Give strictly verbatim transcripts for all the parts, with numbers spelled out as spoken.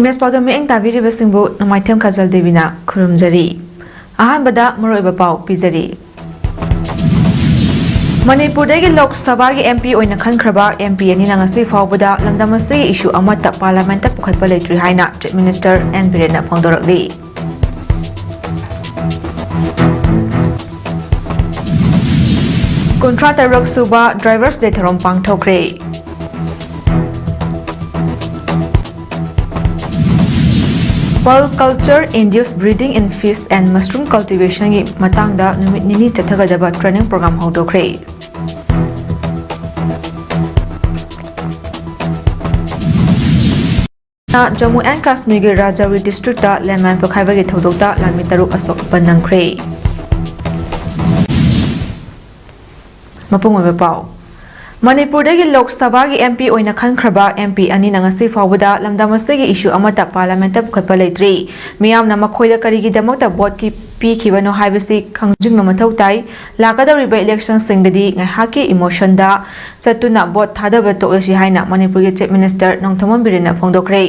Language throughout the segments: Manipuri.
ꯏꯃꯦꯖ ꯄꯥꯎꯗꯝ ꯃꯤꯠꯌꯦꯡ ꯇꯥꯕꯤꯔꯤꯕꯁꯤꯡꯕꯨ ꯅꯣꯡꯃꯥꯏꯊꯦꯝ ꯈꯖꯜ ꯗꯦꯕꯤꯅ ꯈꯨꯔꯨꯝꯖꯔꯤ꯫ ꯑꯍꯥꯟꯕꯗ ꯃꯔꯨꯑꯣꯏꯕ ꯄꯥꯎ ꯄꯤꯖꯔꯤ꯫ ꯃꯅꯤꯄꯨꯔꯗꯒꯤ ꯂꯣꯛ ꯁꯚꯥꯒꯤ M P ꯑꯣꯏꯅ ꯈꯟꯈ꯭ꯔꯕ M P ꯑꯅꯤꯅ ꯉꯁꯤ ꯐꯥꯎꯕꯗ ꯂꯝꯗꯝ ꯑꯁꯤꯒꯤ issue ꯑꯃꯠꯇ Parliament ꯄꯨꯈꯠꯄ ꯂꯩꯇ꯭ꯔꯤ ꯍꯥꯏꯅ Chief Minister N ꯕꯤꯔꯦꯟꯅ ꯐꯣꯡꯗꯣꯔꯛꯂꯤ꯫ ꯀꯨꯟꯊ꯭ꯔꯥ ꯇꯔꯨꯛ ꯁꯨꯕ Drivers Day ꯊꯧꯔꯝ ꯄꯥꯡꯊꯣꯛꯈ꯭ꯔꯦ꯫ Pearl Culture Induced Breeding in Fish and Mushroom Cultivation ꯒꯤ ꯃꯇꯥꯡꯗ ꯅꯨꯃꯤꯠ ꯅꯤꯅꯤ ꯆꯠꯊꯒꯗꯕ training program ꯍꯧꯗꯣꯛꯈ꯭ꯔꯦ꯫ ꯖꯝꯃꯨ ꯑꯦꯟ ꯀꯥꯁꯃꯤꯔꯒꯤ ꯔꯥꯖꯧꯔꯤ district ꯇ landmine ꯄꯣꯈꯥꯏꯕꯒꯤ ꯊꯧꯗꯣꯛꯇ ꯂꯥꯟꯃꯤ ꯇꯔꯨꯛ ꯑꯁꯣꯛ ꯑꯄꯟ ꯅꯪꯈ꯭ꯔꯦ꯫ ꯃꯄꯨꯡ ꯑꯣꯏꯕ ꯄꯥꯎ꯫ ꯃꯅꯤꯄꯨꯔꯗꯒꯤ ꯂꯣꯛ ꯁꯚꯥꯒꯤ M P ꯑꯣꯏꯅ ꯈꯟꯈ꯭ꯔꯕ M P ꯑꯅꯤꯅ ꯉꯁꯤ ꯐꯥꯎꯕꯗ ꯂꯝꯗꯝ ꯑꯁꯤꯒꯤ issue ꯑꯃꯠꯇ Parliament ꯄꯨꯈꯠꯄ ꯂꯩꯇ꯭ꯔꯤ꯫ ꯃꯤꯌꯥꯝꯅ ꯃꯈꯣꯏꯗ ꯀꯔꯤꯒꯤꯗꯃꯛꯇ vote ꯀꯤ-, ꯄꯤꯈꯤꯕꯅꯣ ꯍꯥꯏꯕꯁꯤ ꯈꯪꯖꯤꯟꯕ ꯃꯊꯧ ꯇꯥꯏ꯫ ꯂꯥꯛꯀꯗꯧꯔꯤꯕ election ꯁꯤꯡꯗꯗꯤ ꯉꯥꯏꯍꯥꯛꯀꯤ emotion ꯗ ꯆꯠꯇꯨꯅ vote ꯊꯥꯗꯕ ꯇꯣꯛꯂꯁꯤ ꯍꯥꯏꯅ ꯃꯅꯤꯄꯨꯔꯒꯤ Chief Minister ꯅꯣꯡꯊꯣꯝꯕꯝ ꯕꯤꯔꯦꯟꯅ ꯐꯣꯡꯗꯣꯛꯈ꯭ꯔꯦ꯫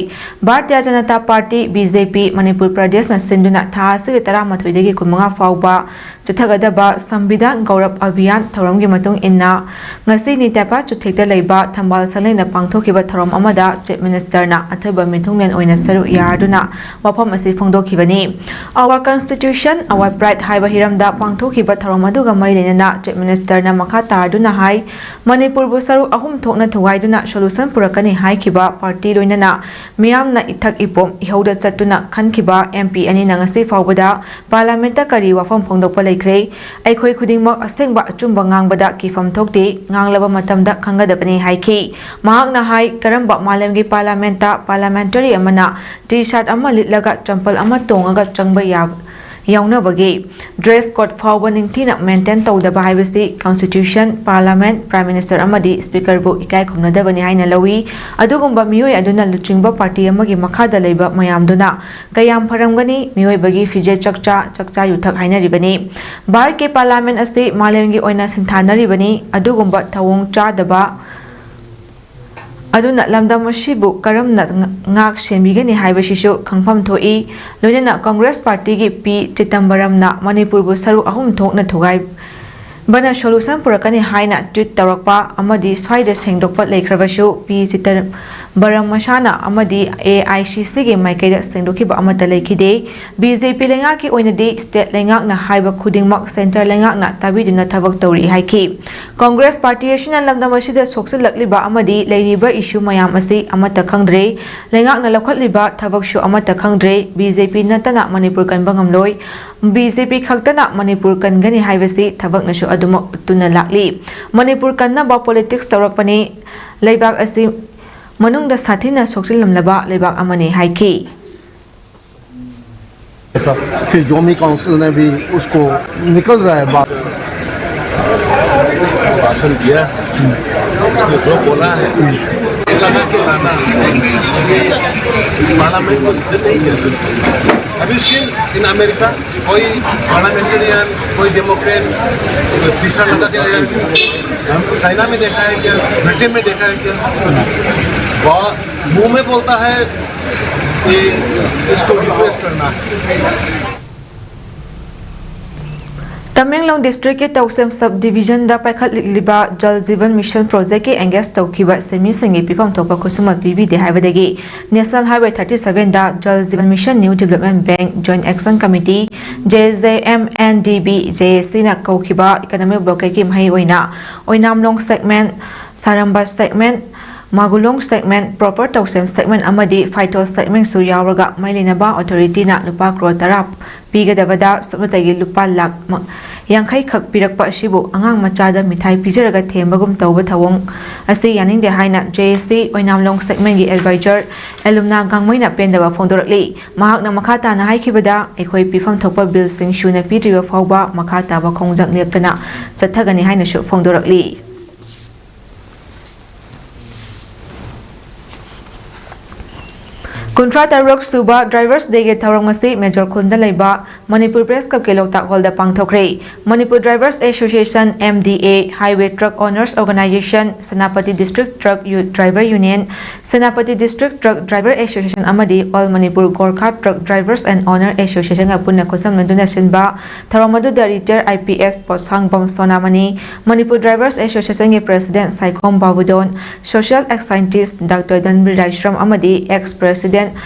Bharatiya Janata party, B J P, Manipur ꯄ꯭ꯔꯗꯦꯁꯅ ꯁꯤꯟꯗꯨꯅ ꯊꯥ ꯑꯁꯤꯒꯤ ꯇꯔꯥꯃꯥꯊꯣꯏꯗꯒꯤ ꯀꯨꯟꯃꯉꯥ ꯐꯥꯎꯕ ꯆꯠꯊꯒꯗꯕ ꯁꯪꯕꯤꯙꯥꯟ ꯒꯧꯔꯕ ꯑꯚꯤꯌꯥꯟ ꯊꯧꯔꯝꯒꯤ ꯃꯇꯨꯡ ꯏꯟꯅ, ꯉꯁꯤ ꯅꯤꯇꯦꯄꯥ ꯆꯨꯊꯦꯛꯇ ꯂꯩꯕ ꯊꯝꯕꯥꯜ ꯁꯪꯂꯦꯟꯗ ꯄꯥꯡꯊꯣꯛꯈꯤꯕ ꯊꯧꯔꯝ ꯑꯃꯗ Chief Minister ꯅ ꯑꯊꯣꯏꯕ ꯃꯤꯊꯨꯡꯂꯦꯟ ꯑꯣꯏꯅ ꯁꯔꯨꯛ ꯌꯥꯗꯨꯅ ꯋꯥꯐꯝ ꯑꯁꯤ ꯐꯣꯡꯗꯣꯛꯈꯤꯕꯅꯤ꯫ Our Constitution, Our Pride ꯍꯥꯏꯕ ꯍꯤꯔꯝꯗ ꯄꯥꯡꯊꯣꯛꯈꯤꯕ ꯊꯧꯔꯝ ꯑꯗꯨꯒ ꯃꯔꯤ ꯂꯩꯅꯅ Chief Minister ꯅ ꯃꯈꯥ ꯇꯥꯗꯨꯅ ꯍꯥꯏ, ꯃꯅꯤꯄꯨꯔꯕꯨ ꯁꯔꯨꯛ ꯑꯍꯨꯝ ꯊꯣꯛꯅ ꯊꯨꯒꯥꯏꯗꯨꯅ solution ꯄꯨꯔꯛꯀꯅꯤ ꯍꯥꯏꯈꯤꯕ ꯄꯥꯔꯇꯤ ꯂꯣꯏꯅꯅ ꯃꯤꯌꯥꯝꯅ ꯏꯊꯛ ꯏꯄꯣꯝ ꯏꯍꯧꯗ ꯆꯠꯇꯨꯅ ꯈꯟꯈꯤꯕ M P ꯑꯅꯤꯅ ꯉꯁꯤ ꯐꯥꯎꯕꯗ Parliament ꯇ ꯀꯔꯤ ꯋꯥꯐꯝ ꯐꯣꯡꯗꯣꯛꯄ ꯂꯩꯈ꯭ꯔꯦ? ꯑꯩꯈꯣꯏ ꯈꯨꯗꯤꯡꯃꯛ ꯑꯁꯦꯡꯕ ꯑꯆꯨꯝꯕ ꯉꯥꯡꯕꯗ ꯀꯤꯐꯝ ꯊꯣꯛꯇꯦ, ꯉꯥꯡꯂꯕ ꯃꯇꯝꯗ ꯈꯪꯒꯗꯕꯅꯤ ꯍꯥꯏꯈꯤ꯫ ꯃꯍꯥꯛꯅ ꯍꯥꯏ, ꯀꯔꯝꯕ ꯃꯥꯂꯦꯝꯒꯤ Parliament ꯇ parliamentary ꯑꯃꯅ T-shirt ꯑꯃ ꯂꯤꯠꯂꯒ ꯆꯝꯄꯜ ꯑꯃ ꯇꯣꯡꯉꯒ ꯆꯪꯕ ꯌꯥ-, ꯌꯥꯎꯅꯕꯒꯦ? Dress code ꯐꯥꯎꯕ ꯅꯤꯡꯊꯤꯅ maintain ꯇꯧꯗꯕ ꯍꯥꯏꯕꯁꯤ Constitution, Parliament, Prime Minister ꯑꯃꯗꯤ Speaker ꯕꯨ ꯏꯀꯥꯏ ꯈꯨꯝꯅꯗꯕꯅꯤ ꯍꯥꯏꯅ ꯂꯧꯏ꯫ ꯑꯗꯨꯒꯨꯝꯕ ꯃꯤꯑꯣꯏ ꯑꯗꯨꯅ ꯂꯨꯆꯤꯡꯕ ꯄꯥꯔꯇꯤ ꯑꯃꯒꯤ ꯃꯈꯥꯗ ꯂꯩꯕ ꯃꯌꯥꯝꯗꯨꯅ ꯀꯌꯥꯝ ꯐꯔꯝꯒꯅꯤ? ꯃꯤꯑꯣꯏꯕꯒꯤ ꯐꯤꯖꯦꯠ ꯆꯛꯆꯥ, ꯆꯥꯛꯆꯥ ꯌꯨꯊꯛ ꯍꯥꯏꯅꯔꯤꯕꯅꯤ꯫ ꯚꯥꯔꯠꯀꯤ Parliament ꯑꯁꯤ ꯃꯥꯂꯦꯝꯒꯤ ꯑꯣꯏꯅ ꯁꯤꯡꯊꯥꯅꯔꯤꯕꯅꯤ꯫ ꯑꯗꯨꯒꯨꯝꯕ ꯊꯧꯑꯣꯡ ꯆꯥꯗꯕ ꯑꯗꯨꯅ ꯂꯝꯗꯝ ꯑꯁꯤꯕꯨ ꯀꯔꯝꯅ ꯉ-, ꯉꯥꯛ ꯁꯦꯟꯕꯤꯒꯅꯤ ꯍꯥꯏꯕꯁꯤꯁꯨ ꯈꯪꯐꯝ ꯊꯣꯛꯏ꯫ ꯂꯣꯏꯅꯅ ꯀꯪꯒ꯭ꯔꯦꯁ ꯄꯥꯔꯇꯤꯒꯤ ꯄꯤ ꯆꯤꯗꯝꯕꯔꯝꯅ ꯃꯅꯤꯄꯨꯔꯕꯨ ꯁꯔꯨꯛ ꯑꯍꯨꯝ ꯊꯣꯛꯅ ꯊꯨꯒꯥꯏꯕꯅ solution ꯄꯨꯔꯛꯀꯅꯤ ꯍꯥꯏꯅ tweet ꯇꯧꯔꯛꯄ ꯑꯃꯗꯤ ꯁ꯭ꯋꯥꯏꯗ ꯁꯦꯡꯗꯣꯛꯄ ꯂꯩꯈ꯭ꯔꯕꯁꯨ ꯄꯤ ꯆꯤꯗꯝꯕꯔꯝ ꯃꯁꯥꯅ ꯑꯃꯗꯤ A I C Cꯒꯤ ꯃꯥꯏꯀꯩꯗ ꯁꯦꯡꯗꯣꯛꯈꯤꯕ ꯑꯃꯠꯇ ꯂꯩꯈꯤꯗꯦ꯫ B J P ꯂꯩꯉꯥꯛꯀꯤ ꯑꯣꯏꯅꯗꯤ state ꯂꯩꯉꯥꯛꯅ ꯍꯥꯏꯕ ꯈꯨꯗꯤꯡꯃꯛ centre ꯂꯩꯉꯥꯛꯅ ꯇꯥꯕꯤꯗꯨꯅ ꯊꯕꯛ ꯇꯧꯔꯤ ꯍꯥꯏꯈꯤ꯫ ꯀꯪꯒ꯭ꯔꯦꯁ ꯄꯥꯔꯇꯤ ꯑꯁꯤꯅ ꯂꯝꯗꯝ ꯑꯁꯤꯗ ꯁꯣꯛꯆꯤꯜꯂꯛꯂꯤꯕ ꯑꯃꯗꯤ ꯂꯩꯔꯤꯕ issue ꯃꯌꯥꯝ ꯑꯁꯤ ꯑꯃꯠꯇ ꯈꯪꯗ꯭ꯔꯦ꯫ ꯂꯩꯉꯥꯛꯅ ꯂꯧꯈꯠꯂꯤꯕ ꯊꯕꯛꯁꯨ ꯑꯃꯠꯇ ꯈꯪꯗ꯭ꯔꯦ꯫ B J P ꯅꯠꯇꯅ ꯃꯅꯤꯄꯨꯔ ꯀꯟꯕ ꯉꯝꯂꯣꯏ꯫ B J P ꯈꯛꯇꯅ ꯃꯅꯤꯄꯨꯔ ꯀꯟꯒꯅꯤ ꯍꯥꯏꯕꯁꯤ ꯊꯕꯛꯅꯁꯨ ꯑꯗꯨꯃꯛ ꯎꯠꯇꯨꯅ ꯂꯥꯛꯂꯤ꯫ ꯃꯅꯤꯄꯨꯔ ꯀꯟꯅꯕ politics ꯇꯧꯔꯛꯄꯅꯤ꯫ ꯂꯩꯕꯥꯛ ꯑꯁꯤ ꯃꯅꯨꯡꯗ ꯁꯥꯊꯤꯅ ꯁꯣꯛꯆꯤꯜꯂꯝꯂꯕ ꯂꯩꯕꯥꯛ ꯑꯃꯅꯤ ꯍꯥꯏꯈꯤ꯫ फिर जोमी काउंसिल ने भी उसको निकल रहा है बात। भाषण दिया, उसने जो बोला है, लगा के लाना, ये पार्लियामेंट को इज्जत नहीं दे रही। Have you seen in America कोई पार्लियामेंटेरियन, कोई डेमोक्रेट टी शर्ट लगा के आया? हम चाइना में देखा है क्या? ब्रिटेन में देखा है क्या? वह मुंह में बोलता है कि इसको रिप्लेस करना है। ꯇꯃꯦꯡꯂꯣꯡ districtꯀꯤ ꯇꯧꯁꯦꯝ sub divisionꯗ ꯄꯥꯏꯈꯠꯂꯤꯕ ꯖꯜ ꯖꯤꯕꯟ mission projectꯀꯤ engage ꯇꯧꯈꯤꯕ ꯁꯤꯟꯃꯤꯁꯤꯡꯒꯤ ꯄꯤꯐꯝ ꯊꯣꯛꯄ ꯈꯨꯠꯁꯨꯃꯟ ꯄꯤꯕꯤꯗꯦ ꯍꯥꯏꯕꯗꯒꯤ National Highway thirty sevenꯗ Jal Jiban mission New Development Bank Joint Action Committee, J J M and D B J A Cꯅ ꯀꯧꯈꯤꯕ economic blockadeꯀꯤ ꯃꯍꯩ ꯑꯣꯏꯅ ꯑꯣꯏꯅꯥꯝꯂꯣꯡ segment, ꯁꯥꯔꯝꯕ segment, ꯃꯥꯒꯨꯂꯣꯡ segment, ꯄ꯭ꯔꯣꯄꯔ ꯇꯧꯁꯦꯝ segment ꯑꯃꯗꯤ ꯐꯥꯏꯇꯣꯜ segmentꯁꯨ ꯌꯥꯎꯔꯒ ꯃꯩ ꯂꯩꯅꯕ authorityꯅ ꯂꯨꯄꯥ ꯀ꯭ꯔꯣꯔ ꯇꯔꯥ ꯄꯤꯒꯗꯕꯗ ꯁꯨꯞꯅꯇꯒꯤ ꯂꯨꯄꯥ ꯂꯥꯈ ꯌꯥꯡꯈꯩ ꯈꯛ ꯄꯤꯔꯛꯄ ꯑꯁꯤꯕꯨ ꯑꯉꯥꯡ ꯃꯆꯥꯗ ꯃꯤꯊꯥꯏ ꯄꯤꯖꯔꯒ ꯊꯦꯝꯕꯒꯨꯝ ꯇꯧꯕ ꯊꯧꯑꯣꯡ ꯑꯁꯤ ꯌꯥꯅꯤꯡꯗꯦ ꯍꯥꯏꯅ J A C ꯑꯣꯏꯅꯥꯝꯂꯣꯡ segmentꯀꯤ advisor ꯑꯦꯂꯨꯝꯅꯥ ꯒꯥꯡꯃꯩꯅ ꯄꯦꯟꯗꯕ ꯐꯣꯡꯗꯣꯔꯛꯂꯤ꯫ ꯃꯍꯥꯛꯅ ꯃꯈꯥ ꯇꯥꯅ ꯍꯥꯏꯈꯤꯕꯗ, ꯑꯩꯈꯣꯏ ꯄꯤꯐꯝ ꯊꯣꯛꯄ billꯁꯤꯡ ꯁꯨꯅ ꯄꯤꯗ꯭ꯔꯤꯕ ꯐꯥꯎꯕ ꯃꯈꯥ ꯇꯥꯕ ꯈꯣꯡꯖꯪ ꯂꯦꯞꯇꯅ ꯆꯠꯊꯒꯅꯤ ꯍꯥꯏꯅꯁꯨ ꯐꯣꯡꯗꯣꯔꯛꯂꯤ꯫ ꯀꯨꯟꯊ꯭ꯔꯥ ꯇꯔꯨꯛ ꯁꯨꯕ Drivers Day ꯒꯤ ꯊꯧꯔꯝ ꯑꯁꯤ ꯃꯦꯖꯣꯔ ꯈꯨꯜꯗ ꯂꯩꯕ ꯃꯅꯤꯄꯨꯔ ꯄ꯭ꯔꯦꯁ ꯀ꯭ꯂꯕꯀꯤ ꯂꯣꯛꯇꯥꯛ ꯍꯣꯜꯗ ꯄꯥꯡꯊꯣꯛꯈ꯭ꯔꯦ꯫ Manipur Drivers Association, M D A, Highway Truck Owners Organization, Senapati District Truck Youth Driver Union, Senapati District Truck Driver Association ꯑꯃꯗꯤ All Manipur Gorkha Truck Drivers and Owner Association ꯒ ꯄꯨꯟꯅ ꯈꯨꯠꯁꯝꯅꯗꯨꯅ ꯁꯤꯟꯕ ꯊꯧꯔꯝ ꯑꯗꯨꯗ retired I P S Potsangbam Sonamani, Manipur Drivers Association ꯒꯤ President Saikhom Babudon, Social Act Scientist Doctor Dhanbir Laishram ꯑꯃꯗꯤ Ex President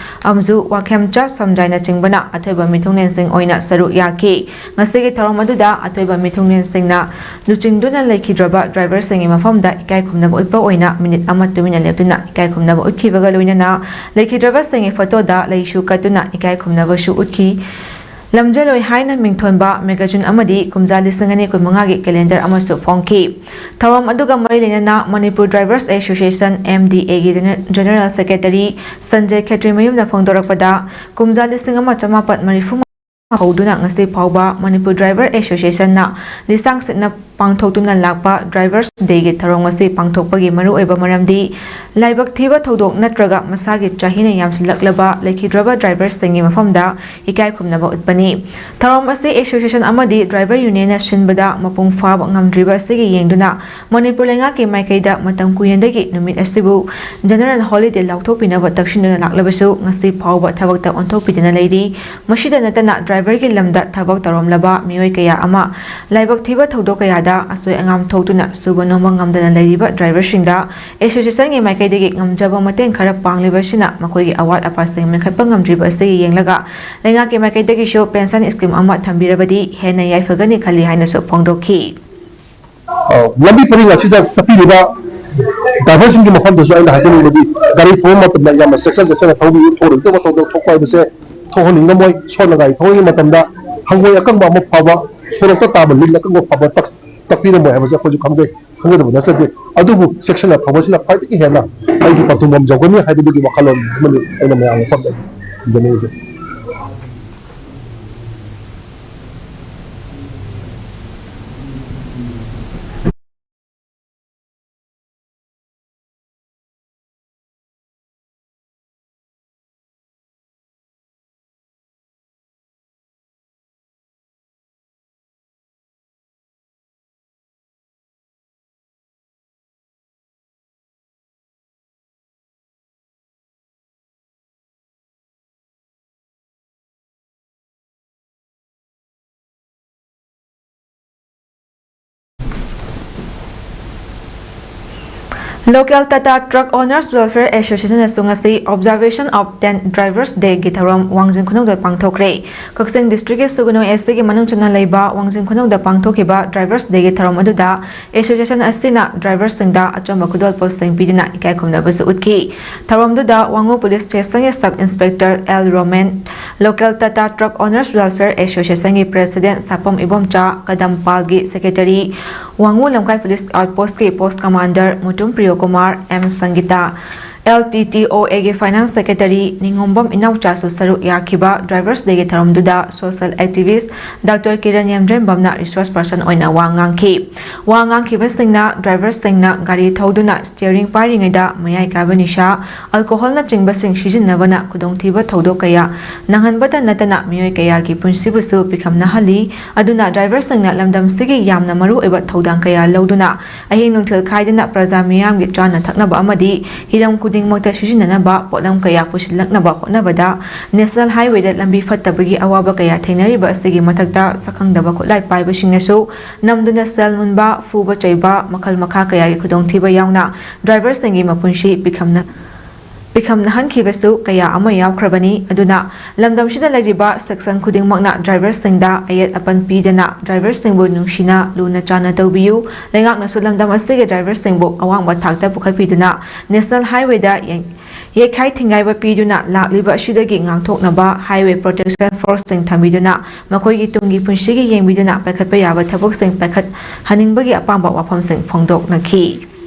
ꯑꯝꯖꯨ ꯋꯥꯈꯦꯝꯆꯥ ꯁꯝꯖꯥꯏꯅꯆꯤꯡꯕꯅ ꯑꯊꯣꯏꯕ ꯃꯤꯊꯨꯡꯂꯦꯟꯁꯤꯡ ꯑꯣꯏꯅ ꯁꯔꯨꯛ ꯌꯥꯈꯤ꯫ ꯉꯁꯤꯒꯤ ꯊꯧꯔꯝ ꯑꯗꯨꯗ ꯑꯊꯣꯏꯕ ꯃꯤꯊꯨꯡꯂꯦꯟꯁꯤꯡꯅ ꯂꯨꯆꯤꯡꯗꯨꯅ ꯂꯩꯈꯤꯗ꯭ꯔꯕ ꯗ꯭ꯔꯥꯏꯚꯔꯁꯤꯡꯒꯤ ꯃꯐꯝꯗ ꯏꯀꯥꯏ ꯈꯨꯝꯅꯕ ꯎꯠꯄ ꯑꯣꯏꯅ ꯃꯤꯅꯤꯠ ꯑꯃ ꯇꯨꯃꯤꯟꯅ ꯂꯦꯞꯇꯨꯅ ꯏꯀꯥꯏ ꯈꯨꯝꯅꯕ ꯎꯠꯈꯤꯕꯒ ꯂꯣꯏꯅꯅ ꯂꯩꯈꯤꯗ꯭ꯔꯕꯁꯤꯡꯒꯤ ꯐꯣꯇꯣꯗ ꯂꯩꯁꯨ ꯀꯠꯇꯨꯅ ꯏꯀꯥꯏ ꯈꯨꯝꯅꯕꯁꯨ ꯎꯠꯈꯤ꯫ ꯂꯝꯖꯦꯜꯂꯣꯏ ꯍꯥꯏꯅ ꯃꯤꯡꯊꯣꯟꯕ ꯃꯦꯒꯥꯖꯤꯟ ꯑꯃꯗꯤ ꯀꯨꯝꯖꯥ ꯂꯤꯁꯤꯡ ꯑꯅꯤ ꯀꯨꯟꯃꯉꯥꯒꯤ ꯀꯦꯂꯦꯟꯗꯔ ꯑꯃꯁꯨ ꯐꯣꯡꯈꯤ꯫ ꯊꯧꯔꯝ ꯑꯗꯨꯒ ꯃꯔꯤ ꯂꯩꯅꯅ Manipur Drivers Association, M D A ꯒꯤ ꯖꯦꯅꯦ-, ꯖꯦꯅꯦꯔꯦꯜ ꯁꯦꯀ꯭ꯔꯦꯇꯔꯤ ꯁꯟꯖꯦ ꯈꯦꯇ꯭ꯔꯤꯃꯌꯨꯝꯅ ꯐꯣꯡꯗꯣꯔꯛꯄꯗ, ꯀꯨꯝꯖꯥ ꯂꯤꯁꯤꯡ ꯑꯃ ꯆꯃꯥꯄꯟ ꯃꯔꯤꯐꯨ ꯍꯧꯗꯨꯅ ꯉꯁꯤ ꯐꯥꯎꯕ ꯃꯅꯤꯄꯨꯔ ꯗ꯭ꯔꯥꯏꯚꯔ ꯑꯦꯁꯣꯁꯤꯌꯦꯁꯟꯅ ꯂꯤꯁꯥꯡ ꯁꯤꯠꯅ ꯄꯥꯡꯊꯣꯛꯇꯨꯅ ꯂꯥꯛꯄ ꯗ꯭ꯔꯥꯏꯚꯔꯁ ꯗꯦꯒꯤ ꯊꯧꯔꯝ ꯑꯁꯤ ꯄꯥꯡꯊꯣꯛꯄꯒꯤ ꯃꯔꯨꯑꯣꯏꯕ ꯃꯔꯝꯗꯤ ꯂꯥꯏꯕꯛ ꯊꯤꯕ ꯊꯧꯗꯣꯛ ꯅꯠꯇ꯭ꯔꯒ ꯃꯁꯥꯒꯤ ꯆꯍꯤꯅ ꯌꯥꯝꯁꯤꯜꯂꯛꯂꯕ ꯂꯩꯈꯤꯗ꯭ꯔꯕ ꯗ꯭ꯔꯥꯏꯚꯔꯁꯤꯡꯒꯤ ꯃꯐꯝꯗ ꯏꯀꯥꯏ ꯈꯨꯝꯅꯕ ꯎꯠꯄꯅꯤ꯫ ꯊꯧꯔꯝ ꯑꯁꯤ ꯑꯦꯁꯣꯁꯤꯌꯦꯁꯟ ꯑꯃꯗꯤ ꯗ꯭ꯔꯥꯏꯚꯔ ꯌꯨꯅꯤꯌꯟꯅ ꯁꯤꯟꯕꯗ ꯃꯄꯨꯡ ꯐꯥꯕ ꯉꯝꯗ꯭ꯔꯤꯕ ꯑꯁꯤꯒꯤ ꯌꯦꯡꯗꯨꯅ ꯃꯅꯤꯄꯨꯔ ꯂꯩꯉꯥꯛꯀꯤ ꯃꯥꯏꯀꯩꯗ ꯃꯇꯝ ꯀꯨꯏꯅꯗꯒꯤ ꯅꯨꯃꯤꯠ ꯑꯁꯤꯕꯨ ꯖꯦꯅꯔꯦꯜ ꯍꯣꯂꯤꯗꯦ ꯂꯥꯎꯊꯣꯛꯄꯤꯅꯕ ꯇꯛꯁꯤꯟꯗꯨꯅ ꯂꯥꯛꯂꯕꯁꯨ ꯉꯁꯤ ꯐꯥꯎꯕ ꯊꯕꯛꯇ ꯑꯣꯟꯊꯣꯛꯄꯤꯗꯅ ꯂꯩꯔꯤ꯫ ꯃꯁꯤꯗ ꯅꯠꯇꯅ ꯗ꯭ꯔꯥꯏꯚꯔꯒꯤ ꯂꯝꯗ ꯊꯕꯛ ꯇꯧꯔꯝꯂꯕ ꯃꯤꯑꯣꯏ ꯀꯌꯥ ꯑꯃ ꯂꯥꯏꯕꯛ ꯊꯤꯕ ꯊꯧꯗꯣꯛ ꯀꯌꯥꯗ ꯑꯁꯣꯏ ꯑꯉꯥꯝ ꯊꯣꯛꯇꯨꯅ ꯁꯨꯕ ꯅꯣꯝꯕ ꯉꯝꯗꯅ ꯂꯩꯔꯤꯕ ꯗ꯭ꯔꯥꯏꯚꯔꯁꯤꯡꯗ ꯑꯦꯁꯣꯁꯤꯌꯦꯁꯟꯒꯤ ꯃꯥꯏꯀꯩꯗꯒꯤ ꯉꯝꯖꯕ ꯃꯇꯦꯡ ꯈꯔ ꯄꯥꯡꯂꯤꯕ ꯑꯁꯤꯅ ꯃꯈꯣꯏꯒꯤ ꯑꯋꯥꯠ ꯑꯄꯥꯁꯤꯡ ꯃꯦꯟꯈꯠꯄ ꯉꯝꯗ꯭ꯔꯤꯕ ꯑꯁꯤꯒꯤ ꯌꯦꯡꯂꯒ ꯂꯩꯉꯥꯛꯀꯤ ꯃꯥꯏꯀꯩꯗꯒꯤꯁꯨ ꯄꯦꯟꯁꯟ ꯁ꯭ꯀꯤꯝ ꯑꯃ ꯊꯝꯕꯤꯔꯕꯗꯤ ꯍꯦꯟꯅ ꯌꯥꯏꯐꯒꯅꯤ ꯈꯜꯂꯤ ꯍꯥꯏꯅꯁꯨ ꯐꯣꯡꯗꯣꯛꯈꯤ꯫ ꯑ, ꯂꯝꯕꯤ ꯄꯔꯤꯡ ꯑꯁꯤꯗ ꯆꯠꯄꯤꯔꯤꯕ ꯗ꯭ꯔꯥꯏꯚꯔꯁꯤꯡꯒꯤ ꯃꯐꯝꯗꯁꯨ ꯑꯩꯅ ꯍꯥꯏꯖꯅꯤꯡꯕꯗꯤ, ꯒꯥꯔꯤ ꯊꯧꯕ ꯃꯇꯝꯗ ꯌꯥꯝꯅ ꯆꯦꯛꯁꯤꯟ ꯆꯦꯛꯁꯤꯟꯅ ꯊꯧꯕꯤꯌꯨ꯫ ꯊꯣꯛꯂꯣꯏꯗꯕ ꯊꯧꯗꯣꯛ ꯊꯣꯛꯄ ꯍꯥꯏꯕꯁꯦ ꯊꯣꯛꯍꯟꯅꯤꯡꯉꯝꯃꯣꯏ꯫ ꯁꯣꯝꯅ ꯒꯥꯔꯤ ꯊꯧꯔꯤꯉꯩ ꯃꯇꯝꯗ ꯍꯪꯒꯣꯏ ꯑꯀꯪꯕ ꯑꯃ ꯐꯥꯎꯕ, ꯁꯣꯔꯣꯛꯇ ꯇꯥꯕ ꯂꯤꯟ ꯑꯀꯪꯕ ꯐꯥꯎꯕ ꯇꯛ-, ꯇꯛꯄꯤꯔꯝꯃꯣꯏ ꯍꯥꯏꯕꯁꯦ ꯑꯩꯈꯣꯏꯁꯨ ꯈꯪꯖꯩ, ꯈꯪꯖꯗꯕ ꯅꯠꯆꯗꯦ꯫ ꯑꯗꯨꯕꯨ ꯆꯦꯛꯁꯤꯟꯅ ꯊꯧꯕꯁꯤꯅ ꯈ꯭ꯋꯥꯏꯗꯒꯤ ꯍꯦꯟꯅ ꯑꯩꯒꯤ ꯄꯟꯊꯨꯡꯐꯝ ꯌꯧꯒꯅꯤ ꯍꯥꯏꯕꯗꯨꯒꯤ ꯋꯥꯈꯜꯂꯣꯟ ꯑꯃꯅꯤ ꯑꯩꯅ ꯃꯌꯥꯝꯒꯤ ꯃꯐꯝꯗ ꯊꯝꯖꯅꯤꯡꯉꯤꯁꯦ꯫ Local Tata Truck Owners Welfare Association ꯑꯁꯨ ꯉꯁꯤ Observation of ten Drivers Day ꯒꯤ ꯊꯧꯔꯝ ꯋꯥꯡꯖꯤꯡ ꯈꯨꯅꯧꯗ ꯄꯥꯡꯊꯣꯛꯈ꯭ꯔꯦ꯫ ꯀꯛꯆꯤꯡ district ꯀꯤ ꯁꯨꯒꯅꯨ S C ꯒꯤ ꯃꯅꯨꯡ ꯆꯟꯅ ꯂꯩꯕ ꯋꯥꯡꯖꯤꯡ ꯈꯨꯅꯧꯗ ꯄꯥꯡꯊꯣꯛꯈꯤꯕ Drivers Day ꯒꯤ ꯊꯧꯔꯝ ꯑꯗꯨꯗ association ꯑꯁꯤꯅ driver ꯁꯤꯡꯗ ꯑꯆꯝꯕ ꯈꯨꯗꯣꯜꯄꯣꯠꯁꯤꯡ ꯄꯤꯗꯨꯅ ꯏꯀꯥꯏ ꯈꯨꯝꯅꯕꯁꯨ ꯎꯠꯈꯤ꯫ ꯊꯧꯔꯝꯗꯨꯗ ꯋꯥꯉꯨ police station ꯒꯤ sub inspector L Roman, Local Tata Truck Owners Welfare Association ꯒꯤ president ꯁꯥꯄꯝ ꯏꯕꯣꯝꯆꯥ, ꯀꯗꯝꯄꯥꯜꯒꯤ secretary, ꯋꯥꯉꯨ ꯂꯝꯈꯥꯏ police outpost ꯀꯤ post commander Mutum Priyokumar, M ꯁꯪꯒꯤꯇꯥ, L T T O A ꯒꯤ finance secretary ꯅꯤꯉꯣꯝꯕꯝ ꯏꯅꯥꯎꯆꯥꯁꯨ ꯁꯔꯨꯛ ꯌꯥꯈꯤꯕ Drivers Day ꯒꯤ ꯊꯧꯔꯝꯗꯨꯗ social activist Doctor Kiran ꯌꯥꯝꯗ꯭ꯔꯦꯝꯕꯝꯅ resource person ꯑꯣꯏꯅ ꯋꯥ ꯉꯥꯡꯈꯤ꯫ ꯋꯥ ꯉꯥꯡꯈꯤꯕꯁꯤꯡꯅ driver ꯁꯤꯡꯅ ꯒꯥꯔꯤ ꯊꯧꯗꯨꯅ steering ꯄꯥꯏꯔꯤꯉꯩꯗ ꯃꯌꯥꯏ ꯀꯥꯏꯕ ꯅꯤꯁꯥ, alcohol ꯅꯆꯤꯡꯕꯁꯤꯡ ꯁꯤꯖꯤꯟꯅꯕꯅ ꯈꯨꯗꯣꯡꯊꯤꯕ ꯊꯧꯗꯣꯛ ꯀꯌꯥ ꯅꯪꯍꯟꯕꯇ ꯅꯠꯇꯅ ꯃꯤꯑꯣꯏ ꯀꯌꯥꯒꯤ ꯄꯨꯟꯁꯤꯕꯨꯁꯨ ꯄꯤꯈꯝꯅꯍꯜꯂꯤ꯫ ꯑꯗꯨꯅ driver ꯁꯤꯡꯅ ꯂꯝꯗꯝꯁꯤꯒꯤ ꯌꯥꯝꯅ ꯃꯔꯨꯑꯣꯏꯕ ꯊꯧꯗꯥꯡ ꯀꯌꯥ ꯂꯧꯗꯨꯅ ꯑꯍꯤꯡ ꯅꯨꯡꯊꯤꯜ ꯈꯥꯏꯗꯅ ꯄ꯭ꯔꯖꯥ ꯃꯤꯌꯥꯝꯒꯤ ꯆꯥꯅ ꯊꯛꯅꯕ ꯑꯃꯗꯤ ꯍꯤꯔꯝ ꯈꯨꯗꯤꯡꯃꯛꯇ ꯁꯤꯖꯤꯟꯅꯅꯕ ꯄꯣꯠꯂꯝ ꯀꯌꯥ ꯄꯨꯁꯤꯜꯂꯛꯅꯕ ꯍꯣꯠꯅꯕꯗ national highway ꯗ ꯂꯝꯕꯤ ꯐꯠꯇꯕꯒꯤ ꯑꯋꯥꯕ ꯀꯌꯥ ꯊꯦꯡꯅꯔꯤꯕ ꯑꯁꯤꯒꯤ ꯃꯊꯛꯇ ꯁꯛꯈꯪꯗꯕ ꯈꯨꯠꯂꯥꯏ ꯄꯥꯏꯕꯁꯤꯡꯅꯁꯨ ꯅꯝꯗꯨꯅ ꯁꯦꯜ ꯃꯨꯟꯕ, ꯐꯨꯕ ꯆꯩꯕ, ꯃꯈꯜ ꯃꯈꯥ ꯀꯌꯥꯒꯤ ꯈꯨꯗꯣꯡꯊꯤꯕ ꯌꯥꯎꯅ driver ꯁꯤꯡꯒꯤ ꯃꯄꯨꯟꯁꯤ ꯄꯤꯈꯝꯅ ꯄꯤꯈꯝꯅꯍꯟꯈꯤꯕꯁꯨ ꯀꯌꯥ ꯑꯃ ꯌꯥꯎꯈ꯭ꯔꯕꯅꯤ꯫ ꯑꯗꯨꯅ ꯂꯝꯗꯝꯁꯤꯗ ꯂꯩꯔꯤꯕ section ꯈꯨꯗꯤꯡꯃꯛꯅ driver ꯁꯤꯡꯗ ꯑꯌꯦꯠ ꯑꯄꯟ ꯄꯤꯗꯅ driver ꯁꯤꯡꯕꯨ ꯅꯨꯡꯁꯤꯅ ꯂꯨꯅ ꯆꯥꯟꯅ ꯇꯧꯕꯤꯌꯨ꯫ ꯂꯩꯉꯥꯛꯅꯁꯨ ꯂꯝꯗꯝ ꯑꯁꯤꯒꯤ driver ꯁꯤꯡꯕꯨ ꯑꯋꯥꯡꯕ ꯊꯥꯛꯇ ꯄꯨꯈꯠꯄꯤꯗꯨꯅ national highway ꯗ ꯌꯩ-, ꯌꯩꯈꯥꯏ ꯊꯤꯡꯒꯥꯏꯕ ꯄꯤꯗꯨꯅ ꯂꯥꯛꯂꯤꯕ ꯑꯁꯤꯗꯒꯤ ꯉꯥꯛꯊꯣꯛꯅꯕ highway protection force ꯁꯤꯡ ꯊꯝꯕꯤꯗꯨꯅ ꯃꯈꯣꯏꯒꯤ ꯇꯨꯡꯒꯤ ꯄꯨꯟꯁꯤꯒꯤ ꯌꯦꯡꯕꯤꯗꯨꯅ ꯄꯥꯏꯈꯠꯄ ꯌꯥꯕ ꯊꯕꯛꯁꯤꯡ ꯄꯥꯏꯈꯠꯍꯟꯅꯤꯡꯕꯒꯤ ꯑꯄꯥꯝꯕ ꯋꯥꯐꯝꯁꯤꯡ ꯐꯣꯡꯗꯣꯛꯅꯈꯤ꯫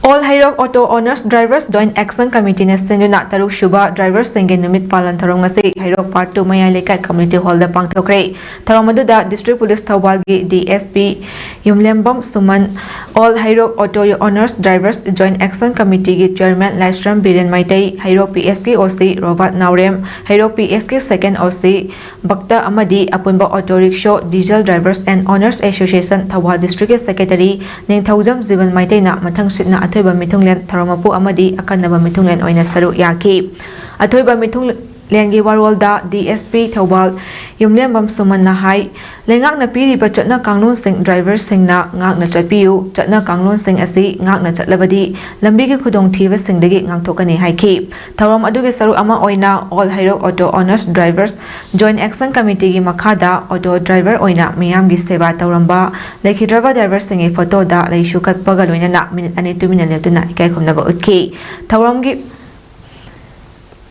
All Heirok Auto Owners Drivers Joint Action Committee ꯅ ꯁꯤꯟꯗꯨꯅ ꯇꯔꯨꯛ ꯁꯨꯕ driver ꯁꯤꯡꯒꯤ ꯅꯨꯃꯤꯠ ꯄꯥꯂꯟ ꯊꯧꯔꯝ ꯉꯁꯤ ꯍꯩꯔꯣꯛ part two ꯃꯌꯥꯏ ꯂꯩꯀꯥꯏ community hall ꯗ ꯄꯥꯡꯊꯣꯛꯈ꯭ꯔꯦ꯫ ꯊꯧꯔꯝ ꯑꯗꯨꯗ district police ꯊꯧꯕꯥꯜꯒꯤ D S P ꯌꯨꯝꯂꯦꯝꯕꯝ ꯁꯨꯃꯟ, All Heirok Auto Owners Drivers Joint Action Committee ꯒꯤ chairman ꯂꯥꯏꯁ꯭ꯔꯝ ꯕꯤꯔꯦꯟ ꯃꯩꯇꯩ, ꯍꯩꯔꯣꯛ P S ꯀꯤ O C ꯔꯣꯕꯥꯔꯠ ꯅꯥꯎꯔꯦꯝ, ꯍꯩꯔꯣꯛ P S ꯀꯤ second O C ꯚꯛꯇ ꯑꯃꯗꯤ ꯑꯄꯨꯟꯕ Auto Rickshaw Diesel Drivers and Owners Association Thoubal district ꯀꯤ secretary ꯅꯤꯡꯊꯧꯖꯝ ꯖꯤꯕꯟ ꯃꯩꯇꯩꯅ ꯃꯊꯪꯁꯤꯠꯅ ꯑꯊꯣꯏꯕ ꯃꯤꯊꯨꯡꯂꯦꯟ ꯊꯧꯔꯝ ꯃꯄꯨ ꯑꯃꯗꯤ ꯑꯈꯟꯅꯕ ꯃꯤꯊꯨꯡꯂꯦꯟ ꯑꯣꯏꯅ ꯁꯔꯨꯛ ꯌꯥꯈꯤ꯫ ꯑꯊꯣꯏꯕ ꯃꯤꯊꯨꯡ ꯂꯦꯟꯒꯤ ꯋꯥꯔꯣꯜꯗ ꯗꯤ ꯑꯦꯁ ꯄꯤ ꯊꯧꯕꯥꯜ ꯌꯨꯝꯂꯦꯝꯕꯝ ꯁꯨꯃꯟꯅ ꯍꯥꯏ, ꯂꯩꯉꯥꯛꯅ ꯄꯤꯔꯤꯕ ꯆꯠꯅ ꯀꯥꯡꯂꯣꯟꯁꯤꯡ ꯗ꯭ꯔꯥꯏꯚꯔꯁꯤꯡꯅ ꯉꯥꯛꯅ ꯆꯠꯄꯤꯌꯨ꯫ ꯆꯠꯅ ꯀꯥꯡꯂꯣꯟꯁꯤꯡ ꯑꯁꯤ ꯉꯥꯛꯅ ꯆꯠꯂꯕꯗꯤ ꯂꯝꯕꯤꯒꯤ ꯈꯨꯗꯣꯡꯊꯤꯕꯁꯤꯡꯗꯒꯤ ꯉꯥꯛꯊꯣꯛꯀꯅꯤ ꯍꯥꯏꯈꯤ꯫ ꯊꯧꯔꯝ ꯑꯗꯨꯒꯤ ꯁꯔꯨꯛ ꯑꯃ ꯑꯣꯏꯅ All Hairock Auto Owners Drivers Joint Action Committeeꯒꯤ ꯃꯈꯥꯗ ꯑꯣꯇꯣ ꯗ꯭ꯔꯥꯏꯚꯔ ꯑꯣꯏꯅ ꯃꯤꯌꯥꯝꯒꯤ ꯁꯦꯕꯥ ꯇꯧꯔꯝꯕ ꯂꯩꯈꯤꯗ꯭ꯔꯕ ꯗ꯭ꯔꯥꯏꯚꯔꯁꯤꯡꯒꯤ ꯐꯣꯇꯣꯗ ꯂꯩꯁꯨ ꯀꯠꯄꯒ ꯂꯣꯏꯅꯅ ꯃꯤꯅꯤꯠ ꯑꯅꯤ ꯇꯨꯃꯤꯟꯅ ꯂꯦꯞꯇꯨꯅ ꯏꯀꯥꯏ ꯈꯨꯝꯅꯕ ꯎꯠꯈꯤ꯫ ꯊꯧꯔꯝꯒꯤ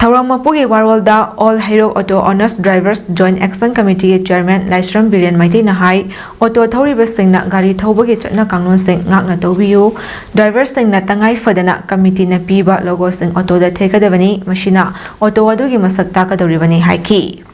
ꯊꯧꯔꯝ ꯃꯄꯨꯒꯤ ꯋꯥꯔꯣꯜꯗ All Hairock Auto Owners Drivers Joint Action Committeeꯒꯤ Chairman ꯂꯥꯏꯁ꯭ꯔꯝ ꯕꯤꯔꯦꯟ ꯃꯩꯇꯩꯅ ꯍꯥꯏ, ꯑꯣꯇꯣ ꯊꯧꯔꯤꯕꯁꯤꯡꯅ ꯒꯥꯔꯤ ꯊꯧꯕꯒꯤ ꯆꯠꯅ ꯀꯥꯡꯂꯣꯟꯁꯤꯡ ꯉꯥꯛꯅ ꯇꯧꯕꯤꯌꯨ꯫ ꯗ꯭ꯔꯥꯏꯚꯔꯁꯤꯡꯅ ꯇꯉꯥꯏ ꯐꯗꯅ ꯀꯃꯤꯇꯤꯅ ꯄꯤꯕ ꯂꯣꯒꯣꯁꯤꯡ ꯑꯣꯇꯣꯗ ꯊꯦꯠꯀꯗꯕꯅꯤ, ꯃꯁꯤꯅ ꯑꯣꯇꯣ ꯑꯗꯨꯒꯤ ꯃꯁꯛ ꯇꯥꯛꯀꯗꯧꯔꯤꯕꯅꯤ ꯍꯥꯏꯈꯤ꯫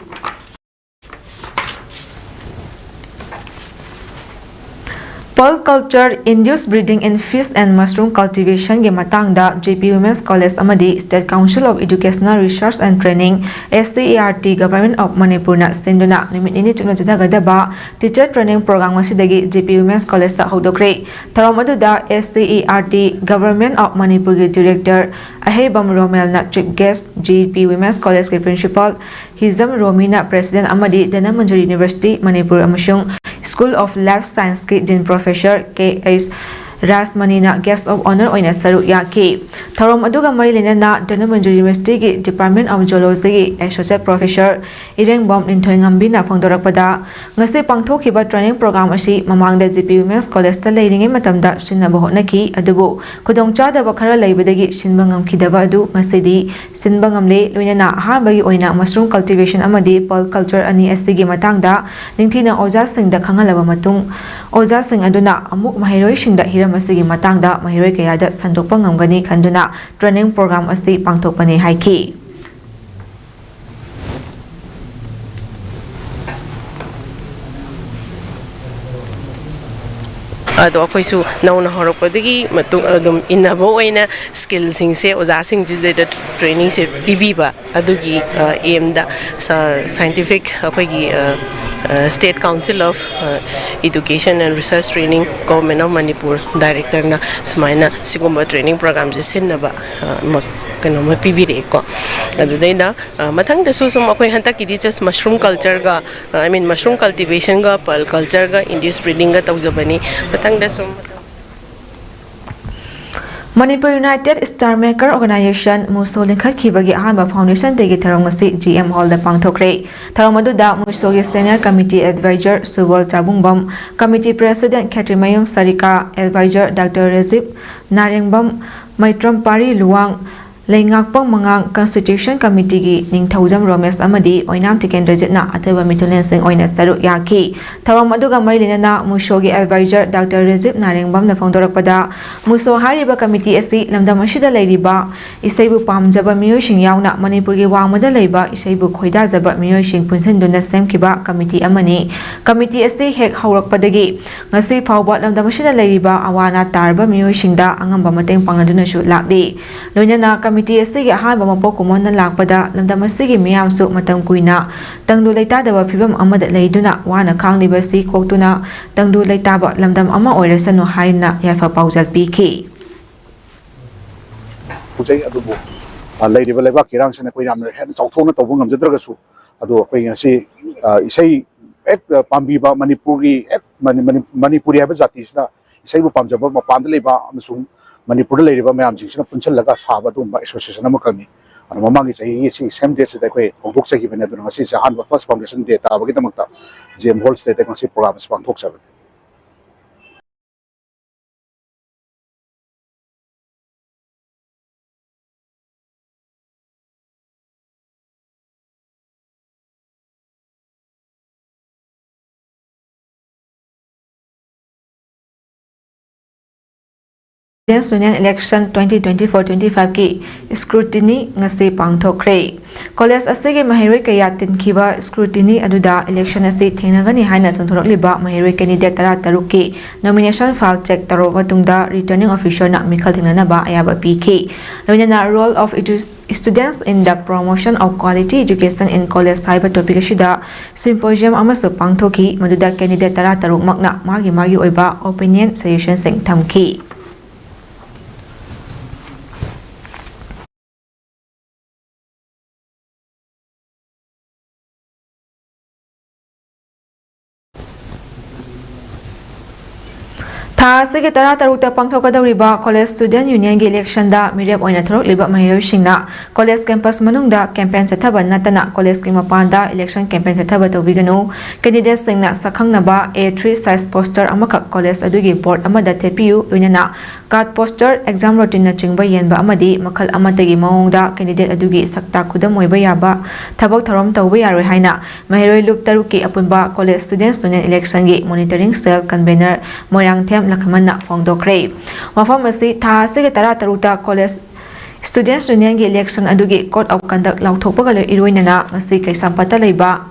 Pearl Culture, Induced Breeding in Fish and Mushroom Cultivationꯒꯤ ꯃꯇꯥꯡꯗ J P Women's College ꯑꯃꯗꯤ State Council of Educational Research and Training, S C E R T, Government of Manipurꯅ ꯁꯤꯟꯗꯨꯅ ꯅꯨꯃꯤꯠ ꯅꯤꯅꯤ ꯆꯨꯞꯅ ꯆꯠꯊꯒꯗꯕ Teacher Training Program ꯉꯁꯤꯗꯒꯤ J P Women's Collegeꯇ ꯍꯧꯗꯣꯛꯈ꯭ꯔꯦ꯫ ꯊꯧꯔꯝ ꯑꯗꯨꯗ S C E R T, Government of Manipurꯒꯤ Director Aheibam ꯔꯣꯃꯦꯜꯅ Chief Guest, J P Women's Collegeꯀꯤ Principal Hijam ꯔꯣꯃꯤꯅ President ꯑꯃꯗꯤ ꯙꯅꯃꯟꯖꯨꯔꯤ University Manipur ꯑꯃꯁꯨꯡ School of Life Scienceꯀꯤ Dean Professor K H ꯔꯥꯖꯃꯅꯤꯅ Guest of Honour ꯑꯣꯏꯅ ꯁꯔꯨꯛ ꯌꯥꯈꯤ꯫ ꯊꯧꯔꯝ ꯑꯗꯨꯒ ꯃꯔꯤ ꯂꯩꯅꯅ Dhanamanjuri Universityꯒꯤ Department of Zoologyꯒꯤ Associate Professor ꯏꯔꯦꯡꯕꯝ ꯅꯤꯡꯊꯣꯏꯉꯝꯕꯤꯅ ꯐꯣꯡꯗꯣꯔꯛꯄꯗ, ꯉꯁꯤ ꯄꯥꯡꯊꯣꯛꯈꯤꯕ training program ꯑꯁꯤ ꯃꯃꯥꯡꯗ J P Women's Collegeꯇ ꯂꯩꯔꯤꯉꯩ ꯃꯇꯝꯗ ꯁꯤꯟꯅꯕ ꯍꯣꯠꯅꯈꯤ, ꯑꯗꯨꯕꯨ ꯈꯨꯗꯣꯡꯆꯥꯗꯕ ꯈꯔ ꯂꯩꯕꯗꯒꯤ ꯁꯤꯟꯕ ꯉꯝꯈꯤꯗꯕ ꯑꯗꯨ ꯉꯁꯤꯗꯤ ꯁꯤꯟꯕ ꯉꯝꯂꯦ꯫ ꯂꯣꯏꯅꯅ ꯑꯍꯥꯟꯕꯒꯤ ꯑꯣꯏꯅ mushroom cultivation ꯑꯃꯗꯤ pearl culture ꯑꯅꯤ ꯑꯁꯤꯒꯤ ꯃꯇꯥꯡꯗ ꯅꯤꯡꯊꯤꯅ ꯑꯣꯖꯥꯁꯤꯡꯗ ꯈꯪꯍꯜꯂꯕ ꯃꯇꯨꯡ, ꯑꯣꯖꯥꯁꯤꯡ ꯑꯗꯨꯅ ꯑꯃꯨꯛ ꯃꯍꯩꯔꯣꯏꯁꯤꯡꯗ ꯍꯤꯔꯝ ꯑꯁꯤꯒꯤ ꯃꯇꯥꯡꯗ ꯃꯍꯩꯔꯣꯏ ꯀꯌꯥꯗ ꯁꯟꯗꯣꯛꯄ ꯉꯝꯒꯅꯤ ꯈꯟꯗꯨꯅ training program ꯑꯁꯤ ꯄꯥꯡꯊꯣꯛꯄꯅꯤ ꯍꯥꯏꯈꯤ꯫ ꯑꯗꯣ ꯑꯩꯈꯣꯏꯁꯨ ꯅꯧꯅ ꯍꯧꯔꯛꯄꯗꯒꯤ ꯃꯇꯨꯡ ꯑꯗꯨꯝ ꯏꯟꯅꯕ ꯑꯣꯏꯅ ꯁ꯭ꯀꯤꯜꯁꯤꯡꯁꯦ ꯑꯣꯖꯥꯁꯤꯡꯁꯤꯗ ꯇ꯭ꯔꯦꯅꯤꯡꯁꯦ ꯄꯤꯕꯤꯕ, ꯑꯗꯨꯒꯤ ꯑꯦꯝꯗ ꯁꯥꯏꯟꯇꯤꯐꯤꯛ ꯑꯩꯈꯣꯏꯒꯤ State Council of Education and Research Training, Government of Manipur ꯗꯥꯏꯔꯦꯛꯇꯔꯅ ꯁꯨꯃꯥꯏꯅ ꯁꯤꯒꯨꯝꯕ ꯇ꯭ꯔꯦꯅꯤꯡ ꯄ꯭ꯔꯣꯒ꯭ꯔꯥꯝꯁꯦ ꯁꯤꯟꯅꯕ ꯀꯩꯅꯣꯝꯃ ꯄꯤꯕꯤꯔꯛꯑꯦꯀꯣ꯫ ꯑꯗꯨꯗꯩꯗ ꯃꯊꯪꯗꯁꯨ ꯁꯨꯝ ꯑꯩꯈꯣꯏ ꯍꯟꯗꯛꯀꯤꯗꯤ just mushroom cultureꯒ, I mean mushroom cultivationꯒ pearl cultureꯒ induced breedingꯒ ꯇꯧꯖꯕꯅꯤ꯫ ꯃꯊꯪꯗ ꯁꯨꯝ Manipur United Star Maker Organization, ꯃꯨꯁꯣ ꯂꯤꯡꯈꯠꯈꯤꯕꯒꯤ ꯑꯍꯥꯟꯕ Foundation Dayꯒꯤ ꯊꯧꯔꯝ ꯉꯁꯤ G M Hallꯗ ꯄꯥꯡꯊꯣꯛꯈ꯭ꯔꯦ꯫ ꯊꯧꯔꯝ ꯑꯗꯨꯗ ꯃꯨꯁꯣꯒꯤ Senior Committee Advisor ꯁꯨꯕꯣꯜ ꯆꯥꯕꯨꯡꯕꯝ, Committee President ꯈꯦꯇ꯭ꯔꯤꯃꯌꯨꯝ ꯁꯔꯤꯀꯥ, Advisor Doctor ꯔꯖꯤꯕ ꯅꯥꯔꯦꯡꯕꯝ, ꯃꯩꯇ꯭ꯔꯝꯄꯥꯔꯤ ꯂꯨꯋꯥꯡ, ꯂꯩꯉꯥꯛꯄꯝ ꯃꯉꯥꯡ, Constitution Committeeꯒꯤ ꯅꯤꯡꯊꯧꯖꯝ ꯔꯣꯃꯦꯁ ꯑꯃꯗꯤ ꯑꯣꯏꯅꯥꯝ ꯇꯤꯀꯦꯟꯗ꯭ꯔꯖꯤꯠꯅ ꯑꯊꯣꯏꯕ ꯃꯤꯊꯨꯡꯂꯦꯟꯁꯤꯡ ꯑꯣꯏꯅ ꯁꯔꯨꯛ ꯌꯥꯈꯤ꯫ ꯊꯧꯔꯝ ꯑꯗꯨꯒ ꯃꯔꯤ ꯂꯩꯅꯅ ꯃꯨꯁꯣꯒꯤ Advisor Doctor ꯔꯖꯤꯕ ꯅꯥꯔꯦꯡꯕꯝꯅ ꯐꯣꯡꯗꯣꯔꯛꯄꯗ, ꯃꯨꯁꯣ ꯍꯥꯏꯔꯤꯕ committee ꯑꯁꯤ ꯂꯝꯗꯝ ꯑꯁꯤꯗ ꯂꯩꯔꯤꯕ ꯏꯁꯩꯕꯨ ꯄꯥꯝꯖꯕ ꯃꯤꯑꯣꯏꯁꯤꯡ ꯌꯥꯎꯅ ꯃꯅꯤꯄꯨꯔꯒꯤ ꯋꯥꯡꯃꯗ ꯂꯩꯕ ꯏꯁꯩꯕꯨ ꯈꯣꯏꯗꯥꯖꯕ ꯃꯤꯑꯣꯏꯁꯤꯡ ꯄꯨꯟꯁꯤꯟꯗꯨꯅ ꯁꯦꯝꯈꯤꯕ committee ꯑꯃꯅꯤ꯫ Committee ꯑꯁꯤ ꯍꯦꯛ ꯍꯧꯔꯛꯄꯗꯒꯤ ꯉꯁꯤ ꯐꯥꯎꯕ ꯂꯝꯗꯝ ꯑꯁꯤꯗ ꯂꯩꯔꯤꯕ ꯑꯋꯥ ꯑꯅꯥ ꯇꯥꯔꯕ ꯃꯤꯑꯣꯏꯁꯤꯡꯗ ꯑꯉꯝꯕ ꯃꯇꯦꯡ ꯄꯥꯡꯅꯗꯨꯅꯁꯨ ꯂꯥꯛꯂꯤ꯫ ꯂꯣꯏꯅꯅ committee ꯑꯁꯤꯒꯤ ꯑꯍꯥꯟꯕ ꯃꯄꯣꯛ ꯀꯨꯝꯑꯣꯟꯅ ꯂꯥꯛꯄꯗ ꯂꯝꯗꯝ ꯑꯁꯤꯒꯤ ꯃꯤꯌꯥꯝꯁꯨ ꯃꯇꯝ ꯀꯨꯏꯅ ꯇꯪꯗꯨ ꯂꯩꯇꯥꯗꯕ ꯐꯤꯕꯝ ꯑꯃꯗ ꯂꯩꯗꯨꯅ ꯋꯥꯅ ꯈꯥꯡꯂꯤꯕꯁꯤ ꯀꯣꯛꯇꯨꯅ ꯇꯪꯗꯨ ꯂꯩꯇꯥꯕ ꯂꯝꯗꯝ ꯑꯃ ꯑꯣꯏꯔꯁꯅꯨ ꯍꯥꯏꯅ ꯌꯥꯏꯐ ꯄꯥꯎꯖꯦꯜ ꯄꯤꯈꯤ꯫ ꯈꯪꯖꯩ꯫ ꯑꯗꯨꯕꯨ ꯂꯩꯔꯤꯕ ꯂꯩꯕꯥꯛꯀꯤ ꯏꯔꯥꯡꯁꯤꯅ ꯑꯩꯈꯣꯏ ꯌꯥꯝꯅ ꯍꯦꯟꯅ ꯆꯥꯎꯊꯣꯛꯅ ꯇꯧꯕ ꯉꯝꯖꯗ꯭ꯔꯒꯁꯨ, ꯑꯗꯣ ꯑꯩꯈꯣꯏ ꯉꯁꯤ ꯏꯁꯩ ꯍꯦꯛ ꯄꯥꯝꯕꯤꯕ ꯃꯅꯤꯄꯨꯔꯒꯤ ꯍꯦꯛ ꯃꯅꯤꯄꯨꯔꯤ ꯍꯥꯏꯕ ꯖꯥꯇꯤꯁꯤꯅ ꯏꯁꯩꯕꯨ ꯄꯥꯝꯖꯕ ꯃꯄꯥꯟꯗ ꯂꯩꯕ ꯑꯃꯁꯨꯡ ꯃꯅꯤꯄꯨꯔꯗ ꯂꯩꯔꯤꯕ ꯃꯌꯥꯝꯁꯤꯡꯁꯤꯅ ꯄꯨꯟꯁꯤꯜꯂꯒ ꯁꯥꯕ ꯑꯗꯨꯒꯨꯝꯕ association ꯑꯃꯈꯛꯅꯤ꯫ ꯑꯗꯣ ꯃꯃꯥꯡꯒꯤ ꯆꯍꯤꯒꯤ ꯁꯤ same date ꯁꯤꯗ ꯑꯩꯈꯣꯏ ꯍꯧꯗꯣꯛꯆꯈꯤꯕꯅꯤ꯫ ꯑꯗꯨꯅ ꯉꯁꯤꯁꯦ ꯑꯍꯥꯟꯕ first foundation day ꯇꯥꯕꯒꯤꯗꯃꯛꯇ G M Hall ꯁꯤꯗ ꯉꯁꯤ program ꯑꯁꯤ ꯄꯥꯡꯊꯣꯛꯆꯕꯅꯤ꯫ Students Union Election twenty twenty-four twenty-five ꯀꯤ scrutiny ꯉꯁꯤ ꯄꯥꯡꯊꯣꯛꯈ꯭ꯔꯦ꯫ College ꯑꯁꯤꯒꯤ ꯃꯍꯩꯔꯣꯏ ꯀꯌꯥ ꯇꯤꯟꯈꯤꯕ scrutiny ꯑꯗꯨꯗ election ꯑꯁꯤ ꯊꯦꯡꯅꯒꯅꯤ ꯍꯥꯏꯅ ꯆꯣꯡꯊꯣꯔꯛꯂꯤꯕ ꯃꯍꯩꯔꯣꯏ candidate ꯇꯔꯥ ꯇꯔꯨꯛꯀꯤ nomination file check ꯇꯧꯔꯕ ꯃꯇꯨꯡꯗ returning officer ꯅ ꯃꯤꯈꯜ ꯊꯦꯡꯅꯅꯕ ꯑꯌꯥꯕ ꯄꯤꯈꯤ꯫ ꯂꯣꯏꯅꯅ role of edu-, students in the promotion of quality education in college ꯍꯥꯏꯕ topic ꯑꯁꯤꯗ symposium ꯑꯃꯁꯨ ꯄꯥꯡꯊꯣꯛꯈꯤ, ꯃꯗꯨꯗ candidate ꯇꯔꯥ ꯇꯔꯨꯛꯃꯛꯅ ꯃꯥꯒꯤ ꯃꯥꯒꯤ ꯑꯣꯏꯕ opinion suggestion ꯁꯤꯡ ꯊꯝꯈꯤ꯫ ꯊꯥ ꯑꯁꯤꯒꯤ ꯇꯔꯥ ꯇꯔꯨꯛꯇ ꯄꯥꯡꯊꯣꯛꯀꯗꯧꯔꯤꯕ College Student Union ꯒꯤ election ꯗ ꯃꯤꯔꯦꯞ ꯑꯣꯏꯅ ꯊꯣꯔꯛꯂꯤꯕ ꯃꯍꯩꯔꯣꯏꯁꯤꯡꯅ college campus ꯃꯅꯨꯡꯗ campaign ꯆꯠꯊꯕ ꯅꯠꯇꯅ college ꯀꯤ ꯃꯄꯥꯟꯗ election campaign ꯆꯠꯊꯕ ꯇꯧꯕꯤꯒꯅꯨ꯫ Candidate ꯁꯤꯡꯅ ꯁꯛꯈꯪꯅꯕ A three size poster ꯑꯃꯈꯛ college ꯑꯗꯨꯒꯤ board ꯑꯃꯗ ꯊꯦꯠꯄꯤꯌꯨ꯫ ꯂꯣꯏꯅꯅ card poster, exam routine ꯅꯆꯤꯡꯕ ꯌꯦꯟꯕ ꯑꯃꯗꯤ ꯃꯈꯜ ꯑꯃꯠꯇꯒꯤ ꯃꯑꯣꯡꯗ candidate ꯑꯗꯨꯒꯤ ꯁꯛꯇꯥꯛ ꯈꯨꯗꯝ ꯑꯣꯏꯕ ꯌꯥꯕ ꯊꯕꯛ ꯊꯧꯔꯝ ꯇꯧꯕ ꯌꯥꯔꯣꯏ ꯍꯥꯏꯅ ꯃꯍꯩꯔꯣꯏ ꯂꯨꯞ ꯇꯔꯨꯛꯀꯤ ꯑꯄꯨꯟꯕ College Students Union election ꯒꯤ monitoring cell convener ꯃꯣꯏꯔꯥꯡꯊꯦꯝ ꯂꯈꯃꯟꯅ ꯐꯣꯡꯗꯣꯛꯈ꯭ꯔꯦ꯫ ꯋꯥꯐꯝ ꯑꯁꯤ ꯊꯥ ꯑꯁꯤꯒꯤ ꯇꯔꯥ ꯇꯔꯨꯛꯇ College Students Union ꯒꯤ election ꯑꯗꯨꯒꯤ code of conduct ꯂꯥꯎꯊꯣꯛꯄꯒ ꯂꯣꯏ-, ꯏꯔꯣꯏꯅꯅ ꯉꯁꯤ ꯀꯩꯁꯥꯝꯄꯥꯠꯇ ꯂꯩꯕ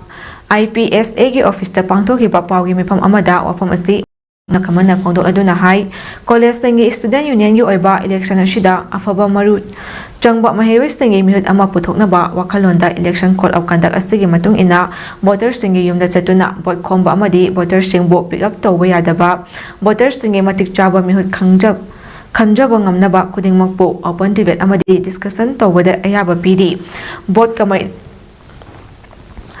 I P S A ꯒꯤ office ꯇ ꯄꯥꯡꯊꯣꯛꯈꯤꯕ ꯄꯥꯎꯒꯤ ꯃꯤꯐꯝ ꯑꯃꯗ ꯋꯥꯐꯝ ꯑꯁꯤ ꯂꯈꯃꯟꯅ ꯐꯣꯡꯗꯣꯛꯂꯗꯨꯅ ꯍꯥꯏ, college ꯁꯤꯡꯒꯤ Student Union ꯒꯤ ꯑꯣꯏꯕ election ꯑꯁꯤꯗ ꯑꯐꯕ ꯃꯔꯨ ꯆꯪꯕ ꯃꯍꯩꯔꯣꯏꯁꯤꯡꯒꯤ ꯃꯤꯍꯨꯠ ꯑꯃ ꯄꯨꯊꯣꯛꯅꯕ ꯋꯥꯈꯜꯂꯣꯟꯗ election code of conduct ꯑꯁꯤꯒꯤ ꯃꯇꯨꯡ ꯏꯟꯅ voter ꯁꯤꯡꯒꯤ ꯌꯨꯝꯗ ꯆꯠꯇꯨꯅ vote ꯈꯣꯝꯕ ꯑꯃꯗꯤ voter ꯁꯤꯡꯕꯨ pick up ꯇꯧꯕ ꯌꯥꯗꯕ, voter ꯁꯤꯡꯒꯤ ꯃꯇꯤꯛ ꯆꯥꯕ ꯃꯤꯍꯨꯠ ꯈꯪꯖ-, ꯈꯟꯖꯕ ꯉꯝꯅꯕ ꯈꯨꯗꯤꯡꯃꯛꯄꯨ open debate ꯑꯃꯗꯤ discussion ꯇꯧꯕꯗ ꯑꯌꯥꯕ ꯄꯤꯔꯤ꯫ Vote ꯀꯃꯩ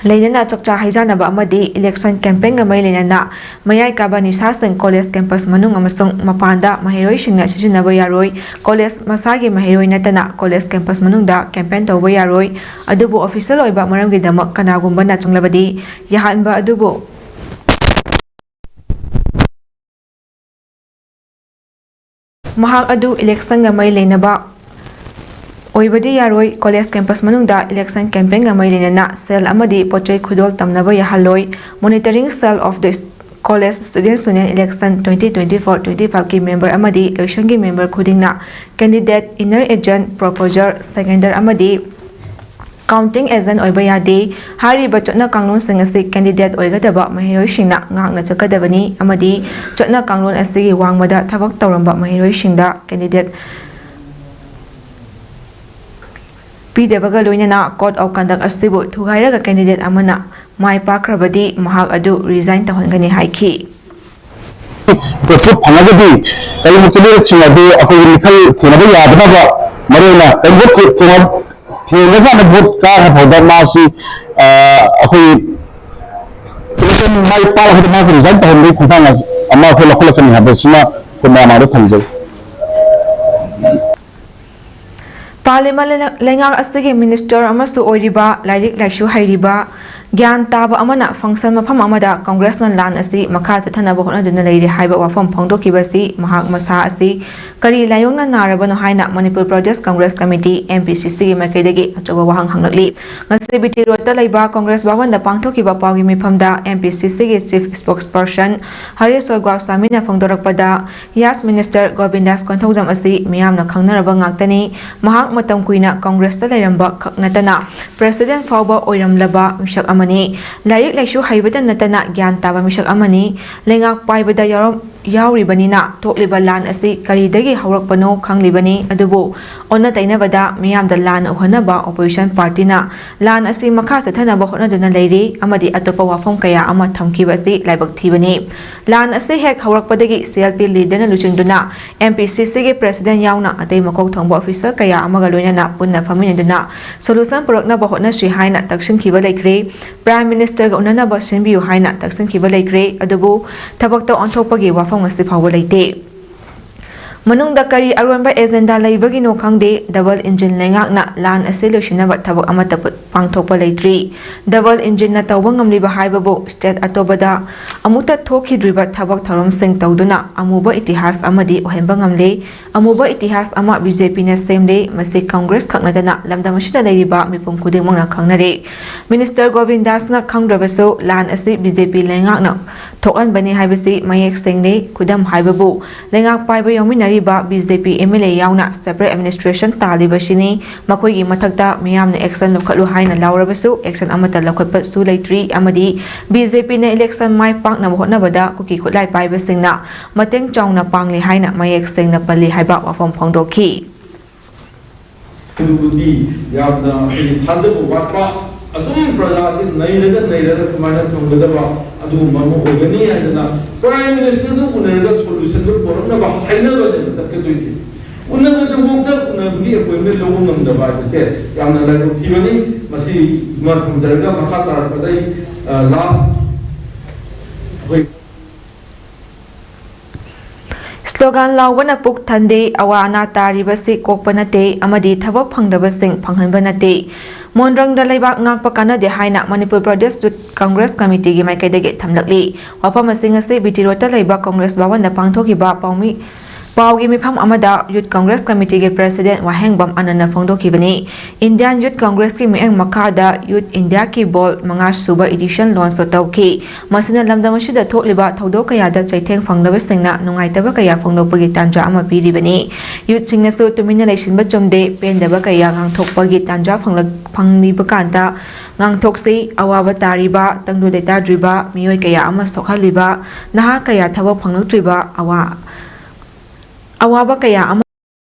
ꯂꯩꯅꯅ ꯆꯥꯛꯆꯥ ꯍꯩꯖꯥꯟꯅꯕ ꯑꯃꯗꯤ election campaign ꯒ ꯃꯔꯤ ꯂꯩꯅꯅ ꯃꯌꯥꯏ ꯀꯥꯕ ꯅꯤꯁꯥꯁꯤꯡ college campus ꯃꯅꯨꯡ ꯑꯃꯁꯨꯡ ꯃꯄꯥꯟꯗ ꯃꯍꯩꯔꯣꯏꯁꯤꯡꯅ ꯁꯤꯖꯤꯟꯅꯕ ꯌꯥꯔꯣꯏ꯫ College ꯃꯁꯥꯒꯤ ꯃꯍꯩꯔꯣꯏ ꯅꯠꯇꯅ college campus ꯃꯅꯨꯡꯗ campaign ꯇꯧꯕ ꯌꯥꯔꯣꯏ꯫ ꯑꯗꯨꯕꯨ official ꯑꯣꯏꯕ ꯃꯔꯝꯒꯤꯗꯃꯛ ꯀꯅꯥꯒꯨꯝꯕꯅ ꯆꯪꯂꯕꯗꯤ ꯌꯥꯍꯟꯕ ꯑꯗꯨꯕꯨ ꯃꯍꯥꯛ ꯑꯗꯨ election ꯒ ꯃꯔꯤ ꯂꯩꯅꯕ ꯑꯣꯏꯕꯗꯤ ꯌꯥꯔꯣꯏ꯫ College campus ꯃꯅꯨꯡꯗ election campaign ꯒ ꯃꯔꯤ ꯂꯩꯅꯅ cell ꯑꯃꯗꯤ ꯄꯣꯠꯆꯩ ꯈꯨꯗꯣꯜ ꯇꯝꯅꯕ ꯌꯥꯍꯜꯂꯣꯏ꯫ Monitoring cell of the College Students Union Election twenty twenty-four twenty-five ꯀꯤ member ꯑꯃꯗꯤ ꯂꯣꯏꯁꯪꯒꯤ member ꯈꯨꯗꯤꯡꯅ candidate, inner agent, proposer, seconder ꯑꯃꯗꯤ counting agent ꯑꯣꯏꯕ ꯌꯥꯗꯦ꯫ ꯍꯥꯏꯔꯤꯕ ꯆꯠꯅ ꯀꯥꯡꯂꯣꯟꯁꯤꯡ ꯑꯁꯤ candidate ꯑꯣꯏꯒꯗꯕ ꯃꯍꯩꯔꯣꯏꯁꯤꯡꯅ ꯉꯥꯛꯅ ꯆꯠꯀꯗꯕꯅꯤ ꯑꯃꯗꯤ ꯆꯠꯅ ꯀꯥꯡꯂꯣꯟ ꯑꯁꯤꯒꯤ ꯋꯥꯡꯃꯗ ꯊꯕꯛ ꯇꯧꯔꯝꯕ ꯃꯍꯩꯔꯣꯏꯁꯤꯡꯗ candidate ꯄꯤꯗꯕꯒ ꯂꯣꯏꯅꯅ Code of Conduct ꯑꯁꯤꯕꯨ ꯊꯨꯒꯥꯏꯔꯒ candidate ꯑꯃꯅ ꯃꯥꯏ ꯄꯥꯛꯈ꯭ꯔꯕꯗꯤ ꯃꯍꯥꯛ ꯑꯗꯨ resign ꯇꯧꯍꯟꯒꯅꯤ ꯍꯥꯏꯈꯤ꯫ ꯄꯣꯠꯊꯣꯛ ꯐꯪꯉꯒꯗꯤ ꯀꯔꯤꯒꯨꯝꯕ candidateꯁꯤꯡ ꯑꯗꯨ ꯑꯩꯈꯣꯏꯒꯤ ꯃꯤꯈꯜ ꯊꯦꯡꯅꯕ ꯌꯥꯗꯅꯕ ꯃꯔꯨꯑꯣꯏꯅ ꯀꯔꯤꯒꯨꯝꯕ ꯊꯦꯡꯅ ꯊꯦꯡꯅꯗꯅ vote ꯀꯥꯈ꯭ꯔ ꯐꯥꯎꯕ ꯃꯥꯁꯤ ꯑꯩꯈꯣꯏꯒꯤ election ꯃꯥꯏ ꯄꯥꯛꯂꯕꯗꯤ ꯃꯥꯁꯤ resign ꯇꯧꯍꯟꯕꯒꯤ ꯈꯣꯡꯊꯥꯡ ꯑꯃ ꯑꯩꯈꯣꯏ ꯂꯧꯈꯠꯂꯛꯀꯅꯤ ꯍꯥꯏꯕꯁꯤꯃ ꯑꯩꯈꯣꯏ ꯃꯌꯥꯝ ꯃꯥꯡꯗ ꯊꯝꯖꯩ꯫ ꯄꯥꯔꯂꯤꯌꯥꯃꯦꯟ ꯂꯩꯉꯥꯛ ꯑꯁꯤꯒꯤ minister ꯑꯃꯁꯨ ꯑꯣꯏꯔꯤꯕ, ꯂꯥꯏꯔꯤꯛ ꯂꯥꯏꯁꯨ ꯍꯩꯔꯤꯕ, ꯒ꯭ꯌꯥꯟ ꯇꯥꯕ ꯑꯃꯅ function ꯃꯐꯝ ꯑꯃꯗ ꯀꯪꯒ꯭ꯔꯦꯁꯅ ꯂꯥꯟ ꯑꯁꯤ ꯃꯈꯥ ꯆꯠꯊꯅꯕ ꯍꯣꯠꯅꯗꯨꯅ ꯂꯩꯔꯤ ꯍꯥꯏꯕ ꯋꯥꯐꯝ ꯐꯣꯡꯗꯣꯛꯈꯤꯕ ꯑꯁꯤ ꯃꯍꯥꯛ ꯃꯁꯥ ꯑꯁꯤ ꯀꯔꯤ ꯂꯥꯏꯑꯣꯡꯅ ꯅꯥꯔꯕꯅꯣ ꯍꯥꯏꯅ Manipur Pradesh Congress Committee, M P C C ꯒꯤ ꯃꯥꯏꯀꯩꯗꯒꯤ ꯑꯆꯧꯕ ꯋꯥꯍꯪ ꯍꯪꯂꯛꯂꯤ꯫ ꯉꯁꯤ B T Road ꯇ ꯂꯩꯕ ꯀꯪꯒ꯭ꯔꯦꯁ ꯚꯕꯟꯗ ꯄꯥꯡꯊꯣꯛꯈꯤꯕ ꯄꯥꯎꯒꯤ ꯃꯤꯐꯝꯗ M P C C ꯒꯤ chief spokesperson Harish ꯒꯣꯁ꯭ꯋꯥꯃꯤꯅ ꯐꯣꯡꯗꯣꯔꯛꯄꯗ, Yes Minister ꯒꯣꯕꯤꯟꯗꯥꯁ Konthoujam ꯑꯁꯤ ꯃꯤꯌꯥꯝꯅ ꯈꯪꯅꯔꯕ ꯉꯥꯛꯇꯅꯤ꯫ ꯃꯍꯥꯛ ꯃꯇꯝ ꯀꯨꯏꯅ ꯀꯪꯒ꯭ꯔꯦꯁꯇ ꯂꯩꯔꯝꯕ ꯈꯛ ꯅꯠꯇꯅ president ꯐꯥꯎꯕ ꯑꯣꯏꯔꯝꯂꯕ ꯃꯤꯁꯛ ꯑꯃꯅꯤ꯫ ꯂꯥꯏꯔꯤꯛ ꯂꯥꯏꯁꯨ ꯍꯩꯕꯇ ꯅꯠꯇꯅ ꯒ꯭ꯌꯥꯟ ꯇꯥꯕ ꯃꯤꯁꯛ ꯑꯃꯅꯤ꯫ ꯂꯩꯉꯥꯛ ꯄꯥꯏꯕꯗ ꯌꯥꯎꯔꯝ-, ꯌꯥꯎꯔꯤꯕꯅꯤꯅ ꯊꯣꯛꯂꯤꯕ ꯂꯥꯟ ꯑꯁꯤ ꯀꯔꯤꯗꯒꯤ ꯍꯧꯔꯛꯄꯅꯣ ꯈꯪꯂꯤꯕꯅꯤ꯫ ꯑꯗꯨꯕꯨ ꯑꯣꯟꯅ ꯇꯩꯅꯕꯗ ꯃꯤꯌꯥꯝꯗ ꯂꯥꯟꯅ ꯎꯍꯟꯅꯕ opposition party ꯅ ꯂꯥꯟ ꯑꯁꯤ ꯃꯈꯥ ꯆꯠꯊꯅꯕ ꯍꯣꯠꯅꯗꯨꯅ ꯂꯩꯔꯤ ꯑꯃꯗꯤ ꯑꯇꯣꯞꯄ ꯋꯥꯐꯝ ꯀꯌꯥ ꯑꯃ ꯊꯝꯈꯤꯕ ꯑꯁꯤ ꯂꯥꯏꯕꯛ ꯊꯤꯕꯅꯤ꯫ ꯂꯥꯟ ꯑꯁꯤ ꯍꯦꯛ ꯍꯧꯔꯛꯄꯗꯒꯤ C L P leader ꯅ ꯂꯨꯆꯤꯡꯗꯨꯅ M P C C ꯒꯤ president ꯌꯥꯎꯅ ꯑꯇꯩ ꯃꯀꯣꯛ ꯊꯣꯡꯕ officer ꯀꯌꯥ ꯑꯃꯒ ꯂꯣꯏꯅꯅ ꯄꯨꯟꯅ ꯐꯝꯃꯤꯟꯅꯗꯨꯅ solution ꯄꯨꯔꯛꯅꯕ ꯍꯣꯠꯅꯁꯤ ꯍꯥꯏꯅ ꯇꯛꯁꯤꯟꯈꯤꯕ ꯂꯩꯈ꯭ꯔꯦ꯫ Prime Minister ꯒ ꯎꯅꯅꯕ ꯁꯤꯟꯕꯤꯌꯨ ꯍꯥꯏꯅ ꯇꯛꯁꯤꯟꯈꯤꯕ ꯂꯩꯈ꯭ꯔꯦ꯫ ꯑꯗꯨꯕꯨ ꯊꯕꯛꯇ ꯑꯣꯟꯊꯣꯛꯄꯒꯤ ꯋꯥꯐꯝ ꯉꯁꯤ ꯐꯥꯎꯕ ꯂꯩꯇꯦ꯫ ꯃꯅꯨꯡꯗ ꯀꯔꯤ ꯑꯔꯣꯟꯕ ꯑꯦꯖꯦꯟꯗꯥ ꯂꯩꯕꯒꯤꯅꯣ ꯈꯪꯗꯦ, ꯗꯕꯜ ꯏꯟꯖꯤꯟ ꯂꯩꯉꯥꯛꯅ ꯂꯥꯟ ꯑꯁꯤ ꯂꯣꯏꯁꯤꯟꯅꯕ ꯊꯕꯛ ꯑꯃꯠꯇ ꯄꯥꯡꯊꯣꯛꯄ ꯂꯩꯇ꯭ꯔꯤ꯫ ꯗꯕꯜ ꯏꯟꯖꯤꯟꯅ ꯇꯧꯕ ꯉꯝꯂꯤꯕ ꯍꯥꯏꯕꯕꯨ ꯁ꯭ꯇꯦꯠ ꯑꯇꯣꯞꯄꯗ ꯑꯃꯨꯛꯇ ꯊꯣꯛꯈꯤꯗ꯭ꯔꯤꯕ ꯊꯕꯛ ꯊꯧꯔꯝꯁꯤꯡ ꯇꯧꯗꯨꯅ ꯑꯃꯨꯕ ꯏꯇꯤꯍꯥꯁ ꯑꯃꯗꯤ ꯑꯣꯏꯍꯟꯕ ꯉꯝꯂꯦ꯫ ꯑꯃꯨꯕ ꯏꯇꯤꯍꯥꯁ ꯑꯃ ꯕꯤ ꯖꯦ ꯄꯤꯅ ꯁꯦꯝꯂꯦ꯫ ꯃꯁꯤ ꯀꯪꯒ꯭ꯔꯦꯁ ꯈꯛ ꯅꯠꯇꯅ ꯂꯝꯗꯝ ꯑꯁꯤꯗ ꯂꯩꯔꯤꯕ ꯃꯤꯄꯨꯝ ꯈꯨꯗꯤꯡꯃꯛꯅ ꯈꯪꯅꯔꯦ꯫ ꯃꯤꯅꯤꯁꯇꯔ ꯒꯣꯕꯤꯟꯗꯥꯁꯅ ꯈꯪꯗ꯭ꯔꯕꯁꯨ ꯂꯥꯟ ꯑꯁꯤ ꯕꯤ ꯖꯦ ꯄꯤ ꯂꯩꯉꯥꯛꯅ ꯊꯣꯛꯍꯟꯕꯅꯤ ꯍꯥꯏꯕꯁꯤ ꯃꯌꯦꯛ ꯁꯦꯡꯂꯦ꯫ ꯈꯨꯗꯝ ꯍꯥꯏꯕꯕꯨ ꯂꯩꯉꯥꯛ ꯄꯥꯏꯕ ꯌꯥꯎꯃꯤꯟꯅꯔꯤꯕ B J P M L A ꯌꯥꯎꯅ separate administration ꯇꯥꯜꯂꯤꯕꯁꯤꯅꯤ꯫ ꯃꯈꯣꯏꯒꯤ ꯃꯊꯛꯇ ꯃꯤꯌꯥꯝꯅ action ꯂꯧꯈꯠꯂꯨ ꯍꯥꯏꯅ ꯂꯥꯎꯔꯕꯁꯨ action ꯑꯃꯠꯇ ꯂꯧꯈꯠꯄꯁꯨ ꯂꯩꯇ꯭ꯔꯤ ꯑꯃꯗꯤ ꯕꯤ ꯖꯦ ꯄꯤꯅ election ꯃꯥꯏ ꯄꯥꯛꯅꯕ ꯍꯣꯠꯅꯕꯗ ꯀꯨꯀꯤ ꯈꯨꯠꯂꯥꯏ ꯄꯥꯏꯕꯁꯤꯡꯅ ꯃꯇꯦꯡ ꯆꯥꯎꯅ ꯄꯥꯡꯂꯤ ꯍꯥꯏꯅ ꯃꯌꯦꯛ ꯁꯦꯡꯅ ꯄꯜꯂꯤ ꯍꯥꯏꯕ ꯋꯥꯐꯝ ꯐꯣꯡꯗꯣꯛꯈꯤ꯫ ꯑꯗꯨꯕꯨꯗꯤ ꯌꯥꯝꯅ ꯑꯩꯈꯣꯏꯒꯤ ꯊꯥꯖꯕ ꯋꯥꯠꯄ, ꯑꯗꯨꯝ ꯄ꯭ꯔꯖꯥꯁꯦ ꯅꯩꯔꯒ ꯅꯩꯔꯒ ꯁꯨꯃꯥꯏꯅ ꯊꯝꯒꯗꯕ ꯑꯗꯨꯒꯨꯝꯕ ꯑꯃ ꯑꯣꯏꯒꯅꯤ ꯍꯥꯏꯗꯅ Prime Minister ꯗꯨ ꯎꯅꯔꯒ solution ꯗꯨ ꯄꯨꯔꯛꯅꯕ ꯍꯥꯏꯅꯕꯅꯦꯕ ꯆꯠꯀꯗꯣꯏꯁꯦ꯫ ꯎꯅꯕꯗꯨꯐꯥꯎꯗ ꯎꯅꯕꯒꯤ appointment ꯂꯧꯕ ꯉꯝꯗꯕ ꯍꯥꯏꯕꯁꯦ ꯌꯥꯝꯅ ꯂꯥꯏꯕꯛ ꯊꯤꯕꯅꯤ꯫ ꯃꯁꯤ ꯑꯃ ꯊꯝꯖꯔꯒ ꯃꯈꯥ ꯇꯥꯔꯛꯄꯗ ꯑꯩ, ꯑ, last ꯑꯩꯈꯣꯏ Slogan ꯂꯥꯎꯕꯅ ꯄꯨꯛ ꯊꯟꯗꯦ, ꯑꯋꯥ ꯑꯅꯥ ꯇꯥꯔꯤꯕꯁꯤ ꯀꯣꯛꯄ ꯅꯠꯇꯦ ꯑꯃꯗꯤ ꯊꯕꯛ ꯐꯪꯗꯕꯁꯤꯡ ꯐꯪꯍꯟꯕ ꯅꯠꯇꯦ꯫ ꯃꯣꯟꯗ꯭ꯔꯪꯗ ꯂꯩꯕꯥꯛ ꯉꯥꯛꯄ ꯀꯥꯟꯅꯗꯦ ꯍꯥꯏꯅ ꯃꯅꯤꯄꯨꯔ ꯄ꯭ꯔꯗꯦꯁ ꯌꯨꯠ ꯀꯪꯒ꯭ꯔꯦꯁ ꯀꯃꯤꯇꯤꯒꯤ ꯃꯥꯏꯀꯩꯗꯒꯤ ꯊꯝꯂꯛꯂꯤ꯫ ꯋꯥꯐꯝ ꯑꯁꯤꯡ ꯑꯁꯤ ꯕꯤ ꯇꯤ ꯔꯣꯗꯇ ꯂꯩꯕ ꯀꯪꯒ꯭ꯔꯦꯁ ꯚꯋꯟꯗ ꯄꯥꯡꯊꯣꯛꯈꯤꯕ ꯄꯥꯎꯃꯤ-, ꯄꯥꯎꯒꯤ ꯃꯤꯐꯝ ꯑꯃꯗ ꯌꯨꯠ ꯀꯪꯒ꯭ꯔꯦꯁ ꯀꯃꯤꯇꯤꯒꯤ ꯄ꯭ꯔꯦꯁꯤꯗꯦꯟꯠ ꯋꯥꯍꯦꯡꯕꯝ ꯑꯅꯟꯅ ꯐꯣꯡꯗꯣꯛꯈꯤꯕꯅꯤ꯫ Indian Youth Congress ꯀꯤ ꯃꯤꯠꯌꯦꯡ ꯃꯈꯥꯗ Youth India ꯀꯤ ꯕꯣꯜ ꯃꯉꯥ ꯁꯨꯕ edition launch ꯇꯧꯈꯤ꯫ ꯃꯁꯤꯅ ꯂꯝꯗꯝ ꯑꯁꯤꯗ ꯊꯣꯛꯂꯤꯕ ꯊꯧꯗꯣꯛ ꯀꯌꯥꯗ ꯆꯩꯊꯦꯡ ꯐꯪꯂꯕꯁꯤꯡꯅ ꯅꯨꯡꯉꯥꯏꯇꯕ ꯀꯌꯥ ꯐꯣꯡꯗꯣꯛꯄꯒꯤ ꯇꯥꯟꯖꯥ ꯑꯃ ꯄꯤꯔꯤꯕꯅꯤ꯫ ꯌꯨꯠꯁꯤꯡꯅꯁꯨ ꯇꯨꯃꯤꯟꯅ ꯂꯩꯁꯤꯟꯕ ꯆꯨꯝꯗꯦ, ꯄꯦꯟꯗꯕ ꯀꯌꯥ ꯉꯥꯡꯊꯣꯛꯄꯒꯤ ꯇꯥꯟꯖꯥ ꯐꯪꯂꯛ-, ꯐꯪꯂꯤꯕ ꯀꯥꯟꯗ ꯉꯥꯡꯊꯣꯛꯁꯤ꯫ ꯑꯋꯥꯕ ꯇꯥꯔꯤꯕ, ꯇꯪꯗꯨ ꯂꯩꯇꯥꯗ꯭ꯔꯤꯕ ꯃꯤꯑꯣꯏ ꯀꯌꯥ ꯑꯃ ꯁꯣꯛꯍꯜꯂꯤꯕ, ꯅꯍꯥ ꯀꯌꯥ ꯊꯕꯛ ꯐꯪꯂꯛꯇ꯭ꯔꯤꯕ, ꯑꯋꯥ-, ꯑꯋꯥꯕ ꯀꯌꯥ ꯑꯃ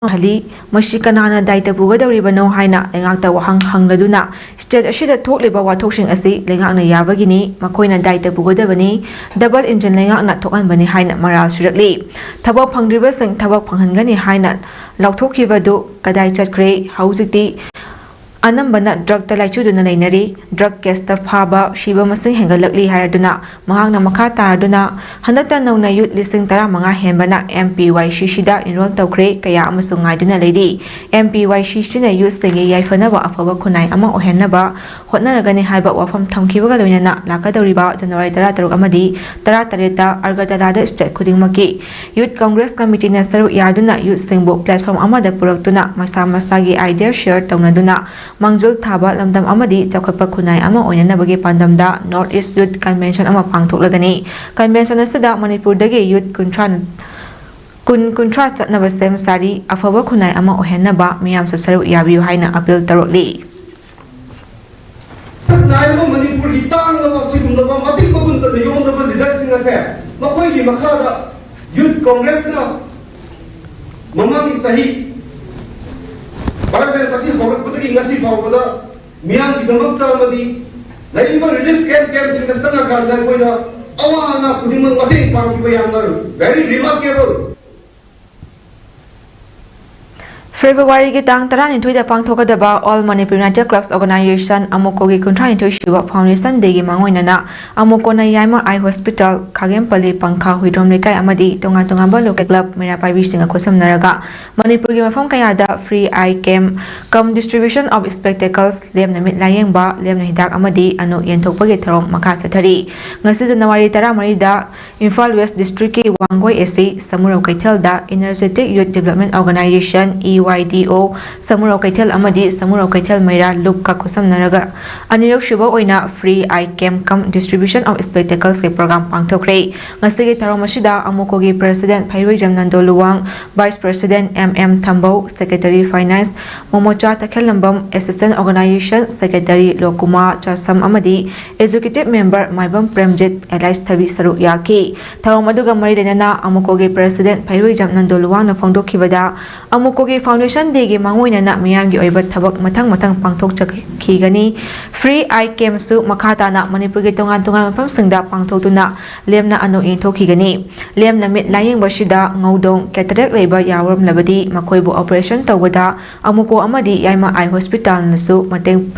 ꯍꯜꯂꯤ꯫ ꯃꯁꯤ ꯀꯅꯥꯅ ꯗꯥꯏꯇ ꯄꯨꯒꯗꯧꯔꯤꯕꯅꯣ ꯍꯥꯏꯅ ꯂꯩꯉꯥꯛꯇ ꯋꯥꯍꯪ ꯍꯪꯂꯗꯨꯅ state ꯑꯁꯤꯗ ꯊꯣꯛꯂꯤꯕ ꯋꯥꯊꯣꯛꯁꯤꯡ ꯑꯁꯤ ꯂꯩꯉꯥꯛꯅ ꯌꯥꯕꯒꯤꯅꯤ, ꯃꯈꯣꯏꯅ ꯗꯥꯏꯇ ꯄꯨꯒꯗꯕꯅꯤ, double engine ꯂꯩꯉꯥꯛꯅ ꯊꯣꯛꯍꯟꯕꯅꯤ ꯍꯥꯏꯅ ꯃꯔꯥꯜ ꯁꯤꯔꯛꯂꯤ꯫ ꯊꯕꯛ ꯐꯪꯗ꯭ꯔꯤꯕꯁꯤꯡ ꯊꯕꯛ ꯐꯪꯍꯟꯒꯅꯤ ꯍꯥꯏꯅ ꯂꯥꯎꯊꯣꯛꯈꯤꯕꯗꯨ ꯀꯗꯥꯏ ꯆꯠꯈ꯭ꯔꯦ? ꯍꯧꯖꯤꯛꯇꯤ ꯑꯅꯝꯕꯅ ꯗ꯭ꯔꯒꯇ ꯂꯥꯏꯆꯨꯗꯨꯅ ꯂꯩꯅꯔꯤ꯫ ꯗ꯭ꯔꯒ ꯀꯦꯁꯇ ꯐꯥꯕ, ꯁꯤꯕ ꯃꯁꯤꯡ ꯍꯦꯟꯒꯠꯂꯛꯂꯤ ꯍꯥꯏꯔꯗꯨꯅ ꯃꯍꯥꯛꯅ ꯃꯈꯥ ꯇꯥꯔꯗꯨꯅ, ꯍꯟꯗꯛꯇ ꯅꯧꯅ ꯌꯨꯠ ꯂꯤꯁꯤꯡ ꯇꯔꯥꯃꯉꯥ ꯍꯦꯟꯕꯅ ꯑꯦꯝ ꯄꯤ ꯋꯥꯏ ꯁꯤꯁꯤꯗ ꯏꯟꯔꯣꯜ ꯇꯧꯈ꯭ꯔꯦ, ꯀꯌꯥ ꯑꯃꯁꯨ ꯉꯥꯏꯗꯨꯅ ꯂꯩꯔꯤ꯫ ꯑꯦꯝ ꯄꯤ ꯋꯥꯏ ꯁꯤꯁꯤꯅ ꯌꯨꯠꯁꯤꯡꯒꯤ ꯌꯥꯏꯐꯅꯕ ꯑꯐꯕ ꯈꯨꯟꯅꯥꯏ ꯑꯃ ꯑꯣꯏꯍꯟꯅꯕ ꯍꯣꯠꯅꯔꯒꯅꯤ ꯍꯥꯏꯕ ꯋꯥꯐꯝ ꯊꯝꯈꯤꯕꯒ ꯂꯣꯏꯅꯅ ꯂꯥꯛꯀꯗꯧꯔꯤꯕ ꯖꯅꯋꯥꯔꯤ ꯇꯔꯥꯇꯔꯨꯛ ꯑꯃꯗꯤ ꯇꯔꯥꯇꯔꯦꯠꯇ ꯑꯒꯔꯇꯂꯥꯗ ꯁ꯭ꯇꯦꯠ ꯈꯨꯗꯤꯡꯃꯛꯀꯤ ꯌꯨꯠ ꯀꯪꯒ꯭ꯔꯦꯁ ꯀꯃꯤꯇꯤꯅ ꯁꯔꯨꯛ ꯌꯥꯗꯨꯅ ꯌꯨꯠꯁꯤꯡꯕꯨ ꯄ꯭ꯂꯦꯠꯐꯣꯔꯝ ꯑꯃꯗ ꯄꯨꯔꯛꯇꯨꯅ ꯃꯁꯥ ꯃꯁꯥꯒꯤ ꯑꯥꯏꯗꯤꯌꯥ ꯁꯤꯌꯔ ꯇꯧꯅꯗꯨꯅ ꯃꯥꯡꯖꯤꯜ ꯊꯥꯕ ꯂꯝꯗꯝ ꯑꯃꯗꯤ ꯆꯥꯎꯈꯠꯄ ꯈꯨꯟꯅꯥꯏ ꯑꯃ ꯑꯣꯏꯅꯅꯕꯒꯤ ꯄꯥꯟꯗꯝꯗ ꯅꯣꯔꯠ ꯏꯁ ꯌꯨꯠ ꯀꯟꯚꯦꯟꯁꯟ ꯑꯃ ꯄꯥꯡꯊꯣꯛꯂꯒꯅꯤ꯫ ꯀꯟꯚꯦꯟꯁꯟ ꯑꯁꯤꯗ ꯃꯅꯤꯄꯨꯔꯗꯒꯤ ꯌꯨꯠ ꯀꯨꯟꯊ꯭ꯔꯥ, ꯀꯨꯟ, ꯀꯨꯟꯊ꯭ꯔꯥ ꯆꯠꯅꯕ ꯁꯦꯝ ꯁꯥꯔꯤ꯫ ꯑꯐꯕ ꯈꯨꯟꯅꯥꯏ ꯑꯃ ꯑꯣꯏꯍꯟꯅꯕ ꯃꯤꯌꯥꯝꯁꯨ ꯁꯔꯨꯛ ꯌꯥꯕꯤꯌꯨ ꯍꯥꯏꯅ ꯑꯄꯤꯜ ꯇꯧꯔꯛꯂꯤ꯫ ꯅꯥꯏꯔꯕ ꯃꯅꯤꯄꯨꯔꯒꯤ ꯇꯥꯡꯂꯕ ꯁꯤꯒꯨꯝꯂꯕ ꯃꯇꯤꯛ ꯃꯒꯨꯟ ꯇꯞꯅ ꯌꯣꯛꯅꯕ ꯂꯤꯗꯔꯁꯤꯡ ꯑꯁꯦ ꯃꯈꯣꯏꯒꯤ ꯃꯈꯥꯗ ꯌꯨꯠ ꯀꯣꯡꯒ꯭ꯔꯦꯁꯅ ꯃꯃꯥꯡꯒꯤ ꯆꯍꯤ ꯚꯥꯏꯑꯣꯂꯦꯟꯁ ꯑꯁꯤ ꯍꯧꯔꯛꯄꯗꯒꯤ ꯉꯁꯤ ꯐꯥꯎꯕꯗ ꯃꯤꯌꯥꯝꯒꯤꯗꯃꯛꯇ ꯑꯃꯗꯤ ꯂꯩꯔꯤꯕ ꯔꯤꯂꯤꯐ ꯀꯦꯝꯞ ꯀꯦꯝꯞꯁꯤꯡꯗ ꯆꯪꯉꯀꯥꯟꯗ ꯑꯩꯈꯣꯏꯅ ꯑꯋꯥ ꯑꯅꯥ ꯈꯨꯗꯤꯡꯃꯛ ꯃꯇꯦꯡ ꯄꯥꯡꯈꯤꯕ ꯌꯥꯝꯅ very remarkable꯫ ꯐꯦꯕ꯭ꯔꯨꯋꯥꯔꯤꯒꯤ ꯇꯥꯡ ꯇꯔꯥꯅꯤꯊꯣꯏꯗ ꯄꯥꯡꯊꯣꯛꯀꯗꯕ All Manipur United Clubs Organization, ꯑꯃꯨꯀꯣꯒꯤ ꯀꯨꯟꯊ꯭ꯔꯥꯅꯤꯊꯣꯏ ꯁꯨꯕ Foundation Dayꯒꯤ ꯃꯥꯡꯑꯣꯏꯅꯅ ꯑꯃꯨꯀꯣꯅ ꯌꯥꯏꯃ Eye Hospital, ꯈꯥꯒꯦꯝꯄꯜꯂꯤ ꯄꯪꯈꯥ ꯍꯨꯏꯗ꯭ꯔꯣꯝ ꯂꯩꯀꯥꯏ ꯑꯃꯗꯤ ꯇꯣꯉꯥꯟ ꯇꯣꯉꯥꯟꯕ local club ꯃꯩꯔꯥ ꯄꯥꯏꯕꯤꯁꯤꯡꯒ ꯈꯨꯠꯁꯝꯅꯔꯒ ꯃꯅꯤꯄꯨꯔꯒꯤ ꯃꯐꯝ ꯀꯌꯥꯗ free eye cam cum distribution of spectacles, ꯂꯦꯝꯅ ꯃꯤꯠ ꯂꯥꯌꯦꯡꯕ, ꯂꯦꯝꯅ ꯍꯤꯗꯥꯛ ꯑꯃꯗꯤ ꯑꯅꯨ ꯌꯦꯟꯊꯣꯛꯄꯒꯤ ꯊꯧꯔꯝ ꯃꯈꯥ ꯆꯠꯊꯔꯤ꯫ ꯉꯁꯤ ꯖꯅꯋꯥꯔꯤ ꯇꯔꯥꯃꯔꯤꯗ ꯏꯝꯐꯥꯜ ꯋꯦꯁ ꯗꯤꯁꯇ꯭ꯔꯤꯛꯀꯤ ꯋꯥꯡꯒꯣꯏ ꯑꯦ ꯁꯤ ꯁꯃꯨꯔꯧ ꯀꯩꯊꯦꯜꯗ Energetic Youth Development Organization, E Y D O, Samurou ꯀꯩꯊꯦꯜ ꯑꯃꯗꯤ ꯁꯃꯨꯔꯧ ꯀꯩꯊꯦꯜ ꯃꯩꯔꯥ ꯂꯨꯞꯀ ꯈꯨꯠꯁꯝꯅꯔꯒ ꯑꯅꯤꯔꯛ ꯁꯨꯕ ꯑꯣꯏꯅ free eye cam cum distribution of spectacles ꯀꯤ program ꯄꯥꯡꯊꯣꯛꯈ꯭ꯔꯦ꯫ ꯉꯁꯤꯒꯤ ꯊꯧꯔꯝ ꯑꯁꯤꯗ ꯑꯃꯨꯀꯣꯒꯤ President ꯐꯩꯔꯣꯏꯖꯝ Nando Luwang, Vice President M M ꯊꯝꯕꯧ, Secretary Finance ꯃꯣꯃꯣꯆꯥ ꯇꯈꯦꯜꯂꯝꯕꯝ, Assistant Organization Secretary ꯂꯣꯀꯨꯃꯥ ꯆꯥꯁꯝ ꯑꯃꯗꯤ Executive Member ꯃꯥꯏꯕꯝ ꯄ꯭ꯔꯦꯝꯖꯤꯠ ꯑꯦꯂꯥꯏꯁ ꯊꯕꯤ ꯁꯔꯨꯛ ꯌꯥꯈꯤ꯫ ꯊꯧꯔꯝ ꯑꯗꯨꯒ ꯃꯔꯤ ꯂꯩꯅꯅ ꯑꯃꯨꯀꯣꯒꯤ President ꯐꯩꯔꯣꯏꯖꯝ ꯅꯟꯗꯣ ꯂꯨꯋꯥꯡꯅ ꯐꯣꯡꯗꯣꯛꯈꯤꯕꯗ, ꯑꯃꯨꯀꯣꯒꯤ Foundation Dayꯒꯤ ꯃꯥꯡꯑꯣꯏꯅꯅ ꯃꯤꯌꯥꯝꯒꯤ ꯑꯣꯏꯕ ꯊꯕꯛ ꯃꯊꯪ ꯃꯊꯪ ꯄꯥꯡꯊꯣꯛꯆꯈꯤꯒꯅꯤ꯫ Free eye campꯁꯨ ꯃꯈꯥ ꯇꯥꯅ ꯃꯅꯤꯄꯨꯔꯒꯤ ꯇꯣꯉꯥꯟ ꯇꯣꯉꯥꯟꯕ ꯃꯐꯝꯁꯤꯡꯗ ꯄꯥꯡꯊꯣꯛꯇꯨꯅ ꯂꯦꯝꯅ ꯑꯅꯣꯛ ꯌꯦꯡꯊꯣꯛꯈꯤꯒꯅꯤ꯫ ꯂꯦꯝꯅ ꯃꯤꯠ ꯂꯥꯌꯦꯡꯕꯁꯤꯗ ꯉꯧꯗꯣꯡ, cataract ꯂꯩꯕ ꯌꯥꯎꯔꯝꯂꯕꯗꯤ ꯃꯈꯣꯏꯕꯨ operation ꯇꯧꯕꯗ ꯑꯃꯨꯀꯣ ꯑꯃꯗꯤ ꯌꯥꯏꯃ Eye Hospitalꯅꯁꯨ ꯃꯇꯦꯡ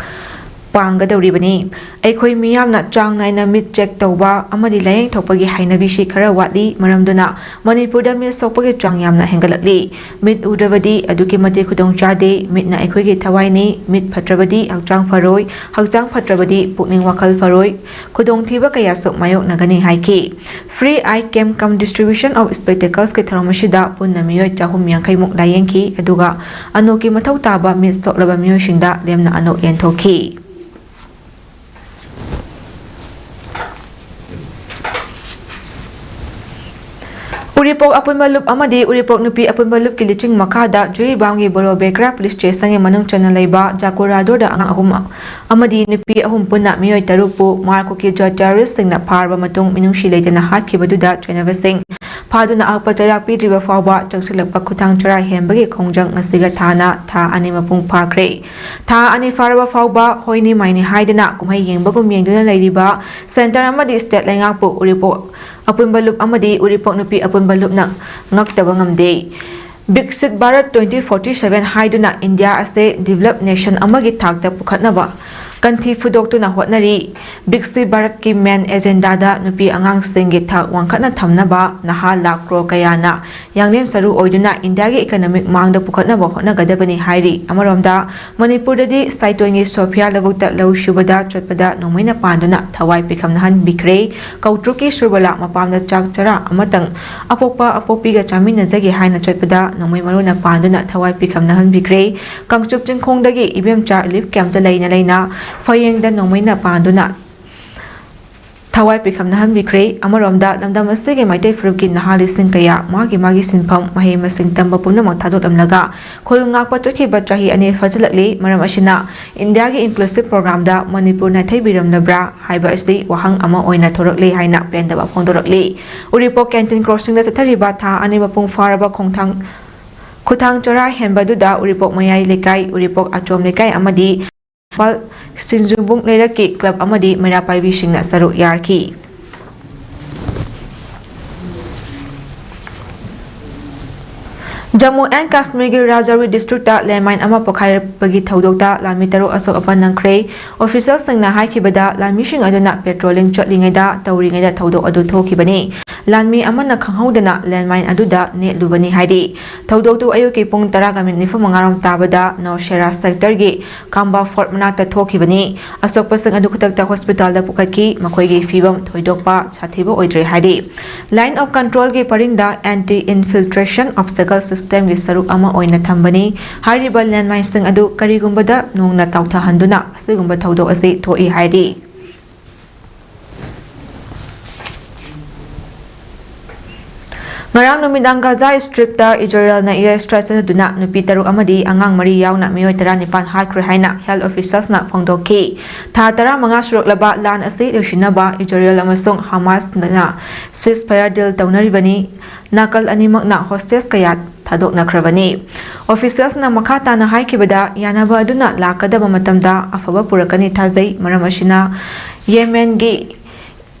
ꯄꯥꯡꯒꯗꯧꯔꯤꯕꯅꯤ꯫ ꯑꯩꯈꯣꯏ ꯃꯤꯌꯥꯝꯅ ꯆꯥꯡ ꯅꯥꯏꯅ ꯃꯤꯠ check ꯇꯧꯕ ꯑꯃꯗꯤ ꯂꯥꯌꯦꯡꯊꯣꯛꯄꯒꯤ ꯍꯩꯅꯕꯤꯁꯤ ꯈꯔ ꯋꯥꯠꯂꯤ꯫ ꯃꯔꯝꯗꯨꯅ ꯃꯅꯤꯄꯨꯔꯗ ꯃꯤꯠ ꯁꯣꯛꯄꯒꯤ ꯆꯥꯡ ꯌꯥꯝꯅ ꯍꯦꯟꯒꯠꯂꯛꯂꯤ꯫ ꯃꯤꯠ ꯎꯗ꯭ꯔꯕꯗꯤ ꯑꯗꯨꯛꯀꯤ ꯃꯇꯤꯛ ꯈꯨꯗꯣꯡ ꯆꯥꯗꯦ꯫ ꯃꯤꯠꯅ ꯑꯩꯈꯣꯏꯒꯤ ꯊꯋꯥꯏꯅꯤ꯫ ꯃꯤꯠ ꯐꯠꯇ꯭ꯔꯕꯗꯤ ꯍꯛꯆꯥꯡ ꯐꯔꯣꯏ, ꯍꯛꯆꯥꯡ ꯐꯠꯇ꯭ꯔꯕꯗꯤ ꯄꯨꯛꯅꯤꯡ ꯋꯥꯈꯜ ꯐꯔꯣꯏ꯫ ꯈꯨꯗꯣꯡꯊꯤꯕ ꯀꯌꯥꯁꯨ ꯃꯥꯌꯣꯛꯅꯒꯅꯤ ꯍꯥꯏꯈꯤ꯫ Free eye camp cum distribution of spectaclesꯀꯤ ꯊꯧꯔꯝ ꯑꯁꯤꯗ ꯄꯨꯟꯅ ꯃꯤꯑꯣꯏ ꯆꯍꯨꯝ ꯌꯥꯡꯈꯩꯃꯨꯛ ꯂꯥꯌꯦꯡꯈꯤ, ꯑꯗꯨꯒ ꯑꯅꯣꯛꯀꯤ ꯃꯊꯧ ꯇꯥꯕ ꯃꯤꯠ ꯁꯣꯛꯂꯕ ꯃꯤꯑꯣꯏꯁꯤꯡꯗ ꯂꯦꯝꯅ ꯑꯅꯣꯛ ꯌꯦꯟꯊꯣꯛꯈꯤ꯫ ꯎꯔꯤꯄꯣꯛ ꯑꯄꯨꯟꯕ ꯂꯨꯞ ꯑꯃꯗꯤ ꯎꯔꯤꯄꯣꯛ ꯅꯨꯄꯤ ꯑꯄꯨꯟꯕ ꯂꯨꯞꯀꯤ ꯂꯨꯆꯤꯡ ꯃꯈꯥꯗ ꯖꯤꯔꯤꯕꯥꯝꯒꯤ ꯕꯣꯔꯣ ꯕꯦꯀ꯭ꯔꯥ ꯄꯨꯂꯤꯁ ꯁ꯭ꯇꯦꯁꯟꯒꯤ ꯃꯅꯨꯡ ꯆꯟꯅ ꯂꯩꯕ ꯖꯥꯀꯨꯔꯥꯗꯣꯔꯗ ꯑꯉꯥꯡ ꯑꯍꯨꯝ ꯑꯃꯗꯤ ꯅꯨꯄꯤ ꯑꯍꯨꯝ ꯄꯨꯟꯅ ꯃꯤꯑꯣꯏ ꯇꯔꯨꯛꯄꯨ ꯃꯥꯔ ꯀꯨꯀꯤ ꯖꯥꯠ ꯇꯦꯔꯣꯔꯤꯁꯁꯤꯡꯅ ꯐꯥꯔꯕ ꯃꯇꯨꯡ ꯃꯤꯅꯨꯡꯁꯤ ꯂꯩꯇꯅ ꯍꯥꯠꯈꯤꯕꯗꯨꯗ ꯆꯣꯏꯅꯕꯁꯤꯡ ꯐꯥꯗꯨꯅ ꯑꯀꯛꯄ ꯆꯩꯔꯥꯛ ꯄꯤꯗ꯭ꯔꯤꯕ ꯐꯥꯎꯕ ꯆꯪꯁꯤꯜꯂꯛꯄ ꯈꯨꯊꯥꯡ ꯆꯔꯥ ꯍꯦꯟꯕꯒꯤ ꯈꯣꯡꯖꯪ ꯉꯁꯤꯒ ꯊꯥꯅ ꯊꯥ ꯑꯅꯤ ꯃꯄꯨꯡ ꯐꯥꯈ꯭ꯔꯦ꯫ ꯊꯥ ꯑꯅꯤ ꯐꯥꯔꯕ ꯐꯥꯎꯕ ꯍꯣꯏꯅꯤ ꯃꯥꯏꯅꯤ ꯍꯥꯏꯗꯨꯅ ꯀꯨꯝꯍꯩ ꯌꯦꯡꯕꯒꯨꯝ ꯌꯦꯡꯗꯨꯅ ꯂꯩꯔꯤꯕ ꯁꯦꯟꯇꯔ ꯑꯃꯗꯤ ꯁ꯭ꯇꯦꯠ ꯂꯩꯉꯥꯛꯄꯨ ꯎꯔꯤꯄꯣꯛ ꯑꯄꯨꯟꯕ ꯂꯨꯞ ꯑꯃꯗꯤ ꯎꯔꯤꯄꯣꯛ ꯅꯨꯄꯤ ꯑꯄꯨꯟꯕ ꯂꯨꯞꯅ ꯉꯛꯇꯕ ꯉꯝꯗꯦ꯫ ꯕꯤꯛꯁꯤꯠ ꯚꯥꯔꯠ twenty forty seven ꯍꯥꯏꯗꯨꯅ ꯏꯟꯗꯤꯌꯥ ꯑꯁꯦ developed nation ꯑꯃꯒꯤ ꯊꯥꯛꯇ ꯄꯨꯈꯠꯅꯕ ꯀꯟꯊꯤ ꯐꯨꯗꯣꯛꯇꯨꯅ ꯍꯣꯠꯅꯔꯤ꯫ ꯕꯤꯛꯁꯤꯠ ꯚꯥꯔꯠꯀꯤ main agendaꯗ ꯅꯨꯄꯤ ꯑꯉꯥꯡꯁꯤꯡꯒꯤ ꯊꯥꯛ ꯋꯥꯡꯈꯠꯅ ꯊꯝꯅꯕ ꯅꯍꯥ ꯂꯥꯈ ꯀ꯭ꯔꯣꯔ ꯀꯌꯥꯅ ꯌꯥꯡꯂꯦꯟ ꯁꯔꯨ ꯑꯣꯏꯗꯨꯅ ꯏꯟꯗꯤꯌꯥꯒꯤ economic ꯃꯥꯡꯗ ꯄꯨꯈꯠꯅꯕ ꯍꯣꯠꯅꯒꯗꯕꯅꯤ ꯍꯥꯏꯔꯤ꯫ ꯑꯃꯔꯣꯝꯗ ꯃꯅꯤꯄꯨꯔꯗꯗꯤ ꯁꯥꯏꯇꯣꯟꯒꯤ ꯁꯣꯐꯤꯌꯥ ꯂꯧꯕꯨꯛꯇ ꯂꯧ ꯁꯨꯕꯗ ꯆꯠꯄꯗ ꯅꯣꯡꯃꯩꯅ ꯄꯥꯟꯗꯨꯅ ꯊꯋꯥꯏ ꯄꯤꯈꯝꯅꯍꯟꯕꯤꯈ꯭ꯔꯦ꯫ ꯀꯧꯇ꯭ꯔꯨꯛꯀꯤ ꯁꯨꯔꯕꯂꯥ ꯃꯄꯥꯝꯗ ꯆꯥꯛ ꯆꯔꯥ ꯑꯃꯇꯪ ꯑꯄꯣꯛꯄ ꯑꯄꯣꯛꯄꯤꯒ ꯆꯥꯃꯤꯟꯅꯖꯒꯦ ꯍꯥꯏꯅ ꯆꯠꯄꯗ ꯅꯣꯡꯃꯩ ꯃꯔꯨꯅ ꯄꯥꯟꯗꯨꯅ ꯊꯋꯥꯏ ꯄꯤꯈꯝꯅꯍꯟꯕꯤꯈ꯭ꯔꯦ꯫ ꯀꯥꯡꯆꯨꯞ ꯆꯤꯡꯈꯣꯡꯗꯒꯤ ꯏꯕꯦꯝꯆꯥ relief campꯇ ꯂꯩꯅ ꯂꯩꯅ ꯐꯌꯦꯡꯗ ꯅꯣꯡꯃꯩꯅ ꯄꯥꯟꯗꯨꯅ ꯊꯋꯥꯏ ꯄꯤꯈꯝꯅꯍꯟꯕꯤꯈ꯭ꯔꯦ꯫ ꯑꯃꯔꯣꯝꯗ ꯂꯝꯗꯝ ꯑꯁꯤꯒꯤ ꯃꯩꯇꯩ ꯐꯨꯔꯨꯞꯀꯤ ꯅꯍꯥ ꯂꯤꯁꯤꯡ ꯀꯌꯥ ꯃꯥꯒꯤ ꯃꯥꯒꯤ ꯁꯤꯟꯐꯝ, ꯃꯍꯩ ꯃꯁꯤꯡ ꯇꯝꯕ ꯄꯨꯝꯅꯃꯛ ꯊꯥꯗꯣꯛꯂꯝꯂꯒ ꯈꯨꯜ ꯉꯥꯛꯄ ꯆꯠꯈꯤꯕ ꯆꯍꯤ ꯑꯅꯤ ꯐꯥꯖꯤꯜꯂꯛꯂꯤ꯫ ꯃꯔꯝ ꯑꯁꯤꯅ ꯏꯟꯗꯤꯌꯥꯒꯤ inclusive programꯗ ꯃꯅꯤꯄꯨꯔ ꯅꯥꯊꯩꯕꯤꯔꯝꯂꯕ꯭ꯔꯥ ꯍꯥꯏꯕ ꯑꯁꯤ ꯋꯥꯍꯪ ꯑꯃ ꯑꯣꯏꯅ ꯊꯣꯔꯛꯂꯤ ꯍꯥꯏꯅ ꯄꯦꯟꯗꯕ ꯐꯣꯡꯗꯣꯔꯛꯂꯤ꯫ ꯎꯔꯤꯄꯣꯛ canteen crossingꯗ ꯆꯠꯊꯔꯤꯕ ꯊꯥ ꯑꯅꯤ ꯃꯄꯨꯡ ꯐꯥꯔꯕ ꯈꯣꯡꯊꯥꯡ ꯈꯨꯊꯥꯡ ꯆꯔꯥ ꯍꯦꯟꯕꯗꯨꯗ ꯎꯔꯤꯄꯣꯛ ꯃꯌꯥꯏ ꯂꯩꯀꯥꯏ, ꯎꯔꯤꯄꯣꯛ ꯑꯆꯣꯝ ꯂꯩꯀꯥꯏ ꯑꯃꯗꯤ ꯏꯝꯐꯥꯜ ꯁꯤꯡꯖꯨꯕꯨꯡ ꯂꯩꯔꯛꯀꯤ ꯀ꯭ꯂꯕ ꯑꯃꯗꯤ ꯃꯩꯔꯥ ꯄꯥꯏꯕꯤꯁꯤꯡꯅ ꯁꯔꯨꯛ ꯌꯥꯔꯈꯤ꯫ ꯖꯝꯃꯨ ꯑꯦꯟ ꯀꯥꯁꯃꯤꯔꯒꯤ ꯔꯥꯖꯧꯔꯤ ꯗꯤꯁꯇ꯭ꯔꯤꯛꯇ ꯂꯦꯟꯃꯥꯏꯟ ꯑꯃ ꯄꯣꯈꯥꯏꯔꯛꯄꯒꯤ ꯊꯧꯗꯣꯛꯇ ꯂꯥꯟꯃꯤ ꯇꯔꯨꯛ ꯑꯁꯣꯛ ꯑꯄꯟ ꯅꯪꯈ꯭ꯔꯦ꯫ ꯑꯣꯐꯤꯁꯤꯌꯦꯜꯁꯤꯡꯅ ꯍꯥꯏꯈꯤꯕꯗ, ꯂꯥꯟꯃꯤꯁꯤꯡ ꯑꯗꯨꯅ ꯄꯦꯇ꯭ꯔꯣꯂꯤꯡ ꯆꯠꯂꯤꯉꯩꯗ ꯇꯧꯔꯤꯉꯩꯗ ꯊꯧꯗꯣꯛ ꯑꯗꯨ ꯊꯣꯛꯈꯤꯕꯅꯤ꯫ ꯂꯥꯟꯃꯤ ꯑꯃꯅ ꯈꯪꯍꯧꯗꯅ ꯂꯦꯟꯃꯥꯏꯟ ꯑꯗꯨꯗ ꯅꯦꯠꯂꯨꯕꯅꯤ ꯍꯥꯏꯔꯤ꯫ ꯊꯧꯗꯣꯛꯇꯨ ꯑꯌꯨꯛꯀꯤ ꯄꯨꯡ ꯇꯔꯥꯒ ꯃꯤꯅꯤꯠ ꯅꯤꯐꯨ ꯃꯉꯥ ꯔꯣꯝ ꯇꯥꯕꯗ ꯅꯧꯁꯦꯔꯥ ꯁꯦꯛꯇꯔꯒꯤ ꯀꯥꯝꯕꯥ ꯐꯣꯔꯠ ꯃꯅꯥꯛꯇ ꯊꯣꯛꯈꯤꯕꯅꯤ꯫ ꯑꯁꯣꯛꯄꯁꯤꯡ ꯑꯗꯨ ꯈꯨꯗꯛꯇ ꯍꯣꯁꯄꯤꯇꯥꯜꯗ ꯄꯨꯈꯠꯈꯤ꯫ ꯃꯈꯣꯏꯒꯤ ꯐꯤꯕꯝ ꯊꯣꯏꯗꯣꯛꯄ ꯁꯥꯊꯤꯕ ꯑꯣꯏꯗ꯭ꯔꯦ ꯍꯥꯏꯔꯤ꯫ ꯂꯥꯏꯟ ꯑꯣꯐ ꯀꯟꯇ꯭ꯔꯣꯜꯒꯤ ꯄꯔꯤꯡꯗ ꯑꯦꯟꯇꯤ ꯏꯟꯐꯤꯜꯇ꯭ꯔꯦꯁꯟ ꯑꯣꯕꯁꯇꯦꯀꯜ ꯁꯤꯁꯇꯦꯝꯒꯤ ꯁꯔꯨꯛ ꯑꯃ ꯑꯣꯏꯅ ꯊꯝꯕꯅꯤ꯫ ꯍꯥꯏꯔꯤꯕ ꯂꯦꯟꯃꯥꯏꯟꯁꯤꯡ ꯑꯗꯨ ꯀꯔꯤꯒꯨꯝꯕꯗ ꯅꯣꯡꯅ ꯇꯥꯎꯊꯍꯟꯗꯨꯅ ꯑꯁꯤꯒꯨꯝꯕ ꯊꯧꯗꯣꯛ ꯑꯁꯤ ꯊꯣꯛꯏ ꯍꯥꯏꯔꯤ꯫ ꯉꯔꯥꯡ ꯅꯨꯃꯤꯗꯥꯡ ꯒꯥꯖꯥ ꯁ꯭ꯇ꯭ꯔꯤꯞꯇ ꯏꯖꯔꯦꯜꯅ ꯏꯌꯔ ꯁ꯭ꯇ꯭ꯔꯥꯏꯛ ꯆꯠꯊꯗꯨꯅ ꯅꯨꯄꯤ ꯇꯔꯨꯛ ꯑꯃꯗꯤ ꯑꯉꯥꯡ ꯃꯔꯤ ꯌꯥꯎꯅ ꯃꯤꯑꯣꯏ ꯇꯔꯥꯅꯤꯄꯥꯟ ꯍꯥꯠꯈ꯭ꯔꯦ ꯍꯥꯏꯅ ꯍꯦꯜꯊ ꯑꯣꯐꯤꯁꯤꯌꯦꯜꯁꯅ ꯐꯣꯡꯗꯣꯛꯈꯤ꯫ ꯊꯥ ꯇꯔꯥꯃꯉꯥ ꯁꯨꯔꯛꯂꯕ ꯂꯥꯟ ꯑꯁꯤ ꯂꯣꯏꯁꯤꯟꯅꯕ ꯏꯖꯔꯦꯜ ꯑꯃꯁꯨꯡ ꯍꯃꯥꯁꯅ ꯁꯤꯁ ꯐꯥꯌꯔ ꯗꯤꯜ ꯇꯧꯅꯔꯤꯕꯅꯤ꯫ ꯅꯥꯀꯜ ꯑꯅꯤꯃꯛꯅ ꯍꯣꯁꯇꯦꯖ ꯀꯌꯥ ꯊꯥꯗꯣꯛꯅꯈ꯭ꯔꯕꯅꯤ꯫ ꯑꯣꯐꯤꯁꯤꯌꯦꯜꯁꯅ ꯃꯈꯥ ꯇꯥꯅ ꯍꯥꯏꯈꯤꯕꯗ, ꯌꯥꯅꯕ ꯑꯗꯨꯅ ꯂꯥꯛꯀꯗꯕ ꯃꯇꯝꯗ ꯑꯐꯕ ꯄꯨꯔꯛꯀꯅꯤ ꯊꯥꯖꯩ꯫ ꯃꯔꯝ ꯑꯁꯤꯅ, ꯌꯦꯃꯦꯟꯒꯤ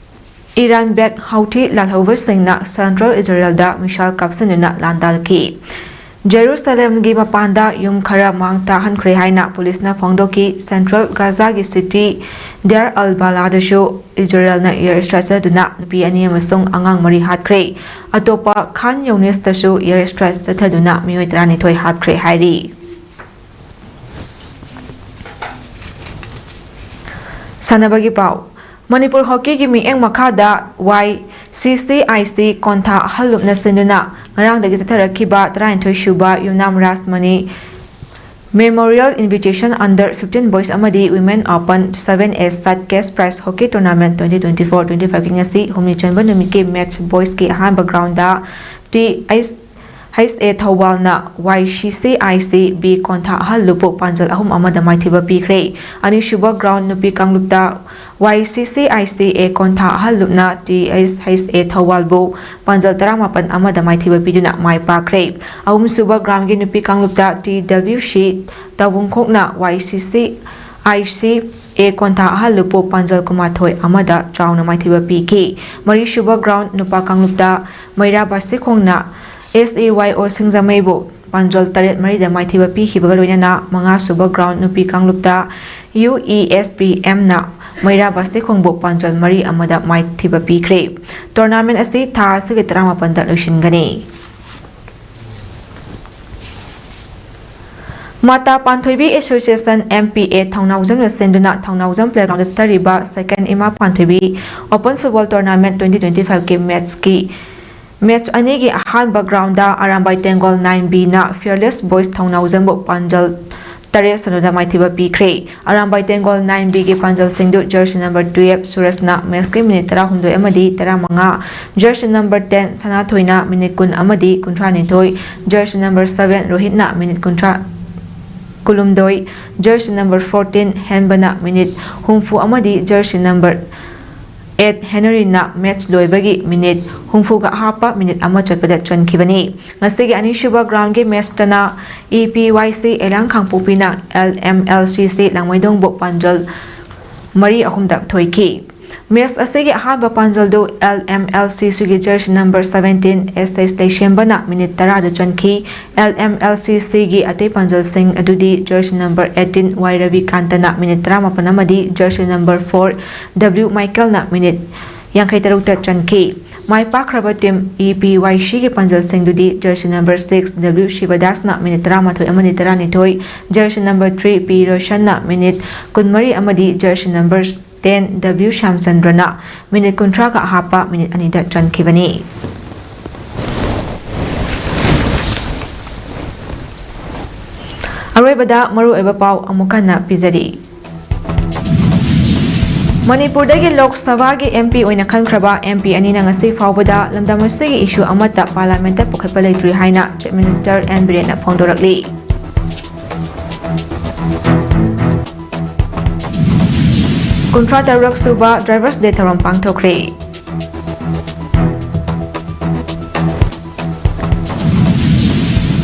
ꯏꯔꯥꯟ ꯕꯦꯛ ꯍꯧꯊꯤ ꯂꯥꯜꯍꯧꯕꯁꯤꯡꯅ ꯁꯦꯟꯇ꯭ꯔꯦꯜ ꯏꯖꯔꯦꯜꯗ ꯃꯤꯁꯥꯏꯜ ꯀꯥꯞꯁꯤꯟꯗꯨꯅ ꯂꯥꯟꯗꯥꯈꯤ꯫ ꯖꯦꯔꯨꯁꯂꯦꯝꯒꯤ ꯃꯄꯥꯟꯗ ꯌꯨꯝ ꯈꯔ ꯃꯥꯡ ꯇꯥꯛꯍꯟꯈ꯭ꯔꯦ ꯍꯥꯏꯅ ꯄꯨꯂꯤꯁꯅ ꯐꯣꯡꯗꯣꯛꯈꯤ꯫ ꯁꯦꯟꯇ꯭ꯔꯦꯜ ꯒꯥꯖꯥꯒꯤ ꯁꯤꯇꯤ ꯗꯦꯔ ꯑꯜ ꯕꯥꯂꯥꯗꯁꯨ ꯏꯖꯔꯦꯜꯅ ꯏꯌꯔ ꯁ꯭ꯇ꯭ꯔꯥꯏꯛ ꯆꯠꯇꯨꯅ ꯅꯨꯄꯤ ꯑꯅꯤ ꯑꯃꯁꯨꯡ ꯑꯉꯥꯡ ꯃꯔꯤ ꯍꯥꯠꯈ꯭ꯔꯦ꯫ ꯑꯇꯣꯞꯄ ꯈꯥꯟ ꯌꯧꯅꯤꯁꯇꯁꯨ ꯏꯌꯔ ꯁ꯭ꯇ꯭ꯔꯥꯏꯛ ꯆꯠꯊꯗꯨꯅ ꯃꯤꯑꯣꯏ ꯇꯔꯥꯅꯤꯊꯣꯏ ꯍꯥꯠꯈ꯭ꯔꯦ ꯍꯥꯏꯔꯤ꯫ ꯁꯥꯟꯅꯕꯒꯤ ꯄꯥꯎ꯫ ꯃꯅꯤꯄꯨꯔ ꯍꯣꯀꯤꯒꯤ ꯃꯤꯠꯌꯦꯡ ꯃꯈꯥꯗ ꯋꯥꯏ ꯁꯤ ꯁꯤ ꯑꯥꯏ ꯁꯤ ꯀꯣꯟꯊꯥ ꯑꯍꯜꯂꯨꯞꯅ ꯁꯤꯟꯗꯨꯅ ꯉꯔꯥꯡꯗꯒꯤ ꯆꯠꯊꯔꯛꯈꯤꯕ ꯇꯔꯥꯅꯤꯊꯣꯏ ꯁꯨꯕ ꯌꯨꯝꯅꯥꯝ Rajmani Memorial Invitation Under fifteen Boys ꯑꯃꯗꯤ Women Open seven A Sat Cash Prize Hockey Tournament twenty twenty-four twenty-five ꯀꯤ ꯉꯁꯤ ꯍꯨꯝꯅꯤ ꯆꯟꯕ ꯅꯨꯃꯤꯠꯀꯤ ꯃꯦꯠꯆ ꯕꯣꯏꯁꯀꯤ ꯑꯍꯥꯟꯕ ꯒ꯭ꯔꯥꯎꯟꯗ ꯇꯤ ꯑꯩꯆ ꯍꯩꯁ ꯑꯦ ꯊꯧꯕꯥꯜꯅ ꯋꯥꯏ ꯁꯤ ꯁꯤ ꯑꯥꯏ ꯁꯤ ꯕꯤ ꯀꯣꯟꯊꯥ ꯑꯍꯜꯂꯨꯞꯄꯨ ꯄꯥꯟꯖꯜ ꯑꯍꯨꯝ ꯑꯃꯗ ꯃꯥꯏꯊꯤꯕ ꯄꯤꯈ꯭ꯔꯦ꯫ ꯑꯅꯤꯁꯨꯕ ꯒ꯭ꯔꯥꯎꯟ ꯅꯨꯄꯤ ꯀꯥꯡꯂꯨꯞꯇ ꯋꯥꯏ ꯁꯤ C I C A ꯀꯣꯟꯊꯥ ꯑꯍꯜꯂꯨꯞꯅ T ꯑꯦꯁ ꯍꯩꯁ ꯑꯦ ꯊꯧꯕꯥꯜꯕꯨ ꯄꯥꯟꯖꯜ ꯇꯔꯥꯃꯥꯄꯟ ꯑꯃꯗ ꯃꯥꯏꯊꯤꯕ ꯄꯤꯗꯨꯅ ꯃꯥꯏ ꯄꯥꯛꯈ꯭ꯔꯦ꯫ ꯑꯍꯨꯝꯁꯨꯕ ꯒ꯭ꯔꯥꯎꯟꯒꯤ ꯅꯨꯄꯤ ꯀꯥꯡꯂꯨꯞꯇ ꯇꯤ ꯗꯕ꯭ꯂꯤꯎ ꯁꯤ ꯇꯥꯕꯨꯡꯈꯣꯛꯅ ꯋꯥꯏ ꯁꯤ ꯁꯤ ꯑꯥꯏ ꯁꯤ ꯑꯦ ꯀꯣꯟꯊꯥ ꯑꯍꯜꯂꯨꯞꯄꯨ ꯄꯥꯟꯖꯜ ꯀꯨꯟꯃꯥꯊꯣꯏ ꯑꯃꯗ ꯆꯥꯎꯅ ꯃꯥꯏꯊꯤꯕ ꯄꯤꯈꯤ꯫ ꯃꯔꯤꯁꯨꯕ ꯒ꯭ꯔꯥꯎꯟ ꯅꯨꯄꯥ ꯀꯥꯡꯂꯨꯞꯇ ꯃꯩꯔꯥ ꯕꯥꯁꯤꯈꯣꯡꯅ ꯑꯦꯁ ꯑꯦ ꯋꯥꯏ ꯑꯣ ꯁꯤꯡꯖꯃꯩꯕꯨ ꯄꯥꯟꯖꯜ ꯇꯔꯦꯠ ꯃꯔꯤꯗ ꯃꯥꯏꯊꯤꯕ ꯄꯤꯈꯤꯕꯒ ꯂꯣꯏꯅꯅ ꯃꯉꯥꯁꯨꯕ ꯒ꯭ꯔꯥꯎꯟ ꯅꯨꯄꯤ ꯀꯥꯡꯂꯨꯞꯇ ꯌꯨ ꯏ ꯑꯦꯁ ꯄꯤ ꯑꯦꯝꯅ ꯃꯩꯔꯥ ꯕꯥꯁꯤꯈꯣꯡꯕꯨ ꯄꯥꯟꯖꯜ ꯃꯔꯤ ꯑꯃꯗ ꯃꯥꯏꯊꯤꯕ ꯄꯤꯈ꯭ꯔꯦ꯫ ꯇꯣꯔꯅꯥꯃꯦꯟ ꯑꯁꯤ ꯊꯥ ꯑꯁꯤꯒꯤ ꯇꯔꯥꯃꯥꯄꯟꯗ ꯂꯣꯏꯁꯤꯟꯒꯅꯤ꯫ ꯃꯥꯇꯥ ꯄꯥꯟꯊꯣꯏꯕꯤ ꯑꯦꯁꯣꯁꯤꯌꯦꯁꯟ, ꯑꯦꯝ ꯄꯤ ꯑꯦ, ꯊꯧꯅꯥꯎꯖꯝꯅ ꯁꯤꯟꯗꯨꯅ ꯊꯧꯅꯥꯎꯖꯝ ꯄ꯭ꯂꯦꯒ꯭ꯔꯥꯎꯟꯗ ꯆꯠꯊꯔꯤꯕ ꯁꯦꯀꯦꯟ ꯏꯃꯥ Panthoibi open football tournament twenty twenty ꯐꯥꯏꯚꯀꯤ ꯃꯦꯠꯆꯀꯤ ꯃꯦꯠꯆ ꯑꯅꯤꯒꯤ ꯑꯍꯥꯟꯕ ꯒ꯭ꯔꯥꯎꯟꯗ ꯑꯔꯥꯝꯕꯥꯏ ꯇꯦꯡꯒꯣꯜ ꯅꯥꯏꯟ ꯕꯤꯅ ꯐꯤꯌꯔꯂꯦꯁ ꯕꯣꯏꯁ ꯊꯧꯅꯥꯎꯖꯝꯕꯨ ꯄꯥꯟꯖꯜ ꯇꯔꯦꯠ ꯁꯨꯞꯅꯗ ꯃꯥꯏꯊꯤꯕ ꯄꯤꯈ꯭ꯔꯦ꯫ ꯑꯔꯥꯝꯕꯥꯏ ꯇꯦꯡꯒꯣꯜ ꯅꯥꯏꯟ ꯕꯤꯒꯤ ꯄꯥꯟꯖꯜꯁꯤꯡꯗꯨ ꯖꯔꯁꯤ ꯅꯝꯕꯔ ꯇꯨꯌꯦꯜꯐ ꯁꯨꯔꯖꯅ ꯃꯦꯠꯆꯀꯤ ꯃꯤꯅꯤꯠ ꯇꯔꯥꯍꯨꯝꯗꯣꯏ ꯑꯃꯗꯤ ꯇꯔꯥꯃꯉꯥ, ꯖꯔꯁꯤ ꯅꯝꯕꯔ ꯇꯦꯟ ꯁꯅꯥꯊꯣꯏꯅ ꯃꯤꯅꯤꯠ ꯀꯨꯟ ꯑꯃꯗꯤ ꯀꯨꯟꯊ꯭ꯔꯥꯅꯤꯊꯣꯏ, ꯖꯔꯁꯤ ꯅꯝꯕꯔ ꯁꯚꯦꯟ ꯔꯣꯍꯤꯠꯅ ꯃꯤꯅꯤꯠ ꯀꯨꯟꯊ꯭ꯔꯥ, ꯀꯨꯟꯍꯨꯝꯗꯣꯏ, ꯖꯔꯁꯤ ꯅꯝꯕꯔ ꯐꯣꯔꯇꯤꯟ ꯍꯦꯟꯕꯅ ꯃꯤꯅꯤꯠ ꯍꯨꯝꯐꯨ ꯑꯃꯗꯤ ꯖꯔꯁꯤ ꯅꯝꯕꯔ ꯑꯦꯠ ꯍꯦꯅꯔꯤꯅ ꯃꯦꯠꯆ ꯂꯣꯏꯕꯒꯤ ꯃꯤꯅꯤꯠ ꯍꯨꯝꯐꯨꯒ ꯍꯥꯞꯄ ꯃꯤꯅꯤꯠ ꯑꯃ ꯆꯠꯄꯗ ꯆꯟꯈꯤꯕꯅꯤ꯫ ꯉꯁꯤꯒꯤ ꯑꯅꯤꯁꯨꯕ ꯒ꯭ꯔꯥꯎꯟꯒꯤ ꯃꯦꯠꯆꯇꯅ ꯏ ꯄꯤ ꯋꯥꯏ ꯁꯤ ꯑꯦꯂꯥꯡ ꯀꯥꯡꯄꯣꯛꯄꯤꯅ ꯑꯦꯜ ꯑꯦꯝ ꯑꯦꯜ ꯁꯤ ꯁꯤ ꯂꯥꯡꯃꯩꯗꯣꯡꯕꯨ ꯄꯥꯟꯖꯜ ꯃꯔꯤ ꯑꯍꯨꯝꯗ ꯊꯣꯏꯈꯤ꯫ ꯃꯦꯠꯆ ꯑꯁꯤꯒꯤ ꯑꯍꯥꯟꯕ ꯄꯥꯟꯖꯜꯗꯨ ꯑꯦꯜ ꯑꯦꯝ ꯑꯦꯜ ꯁꯤ ꯁꯤꯒꯤ ꯖꯔꯁꯤ ꯅꯝꯕꯔ ꯁꯚꯦꯟꯇꯤꯟ ꯑꯦꯁ ꯑꯦꯁ ꯂꯩꯁꯦꯝꯕꯅ ꯃꯤꯅꯤꯠ ꯇꯔꯥꯗ ꯆꯟꯈꯤ꯫ ꯑꯦꯜ ꯑꯦꯝ ꯑꯦꯜ ꯁꯤ ꯁꯤꯒꯤ ꯑꯇꯩ ꯄꯥꯟꯖꯜꯁꯤꯡ ꯑꯗꯨꯗꯤ ꯖꯔꯁꯤ ꯅꯝꯕꯔ ꯑꯩꯠꯇꯤꯟ ꯋꯥꯏ ꯔꯕꯤꯀꯥꯟꯇꯅ ꯃꯤꯅꯤꯠ ꯇꯔꯥꯃꯥꯄꯟ ꯑꯃꯗꯤ ꯖꯔꯁꯤ ꯅꯝꯕꯔ ꯐꯣꯔ ꯗꯕ꯭ꯂꯤꯎ ꯃꯥꯏꯀꯦꯜꯅ ꯃꯤꯅꯤꯠ ꯌꯥꯡꯈꯩ ꯇꯔꯨꯛꯇ ꯆꯟꯈꯤ꯫ ꯃꯥꯏ ꯄꯥꯛꯈ꯭ꯔꯕ ꯇꯤꯝ ꯏ ꯄꯤ ꯋꯥꯏ ꯁꯤꯒꯤ ꯄꯥꯟꯖꯜꯁꯤꯡꯗꯨꯗꯤ ꯖꯔꯁꯤ ꯅꯝꯕꯔ ꯁꯤꯛꯁ ꯗꯕ꯭ꯂꯤꯎ ꯁꯤꯕꯗꯥꯁꯅ ꯃꯤꯅꯤꯠ ꯇꯔꯥꯃꯥꯊꯣꯏ ꯑꯃꯗꯤ ꯇꯔꯥꯅꯤꯊꯣꯏ, ꯖꯔꯁꯤ ꯅꯝꯕꯔ ꯊ꯭ꯔꯤ ꯄꯤ ꯔꯣꯁꯟꯅ ꯃꯤꯅꯤꯠ ꯀꯨꯟꯃꯔꯤ ꯑꯃꯗꯤ ꯖꯔꯁꯤ ꯅꯝꯕꯔ ꯇꯦꯟ ꯗꯕ꯭ꯂꯤꯎ ꯁ꯭ꯌꯥꯝꯆꯟꯗ꯭ꯔꯅ ꯃꯤꯅꯤꯠ ꯀꯨꯟꯊ꯭ꯔꯥꯒ ꯍꯥꯞꯄ ꯃꯤꯅꯤꯠ ꯑꯅꯤꯗ ꯆꯟꯈꯤꯕꯅꯤ꯫ ꯑꯔꯣꯏꯕꯗ ꯃꯔꯨꯑꯣꯏꯕ ꯄꯥꯎ ꯑꯃꯨꯛ ꯍꯟꯅ ꯄꯤꯖꯔꯤ꯫ ꯃꯅꯤꯄꯨꯔꯗꯒꯤ ꯂꯣꯛ ꯁꯚꯥꯒꯤ M P ꯑꯣꯏꯅ ꯈꯟꯈ꯭ꯔꯕ M P ꯑꯅꯤꯅ ꯉꯁꯤ ꯐꯥꯎꯕꯗ ꯂꯝꯗꯝ ꯑꯁꯤꯒꯤ issue ꯑꯃꯠꯇ Parliament ꯄꯨꯈꯠꯄ ꯂꯩꯇ꯭ꯔꯤ ꯍꯥꯏꯅ Chief Minister N ꯕꯤꯔꯦꯟꯅ ꯐꯣꯡꯗꯣꯔꯛꯂꯤ꯫ ꯀꯨꯟꯊ꯭ꯔꯥ ꯇꯔꯨꯛ ꯁꯨꯕ Drivers Day ꯊꯧꯔꯝ ꯄꯥꯡꯊꯣꯛꯈ꯭ꯔꯦ꯫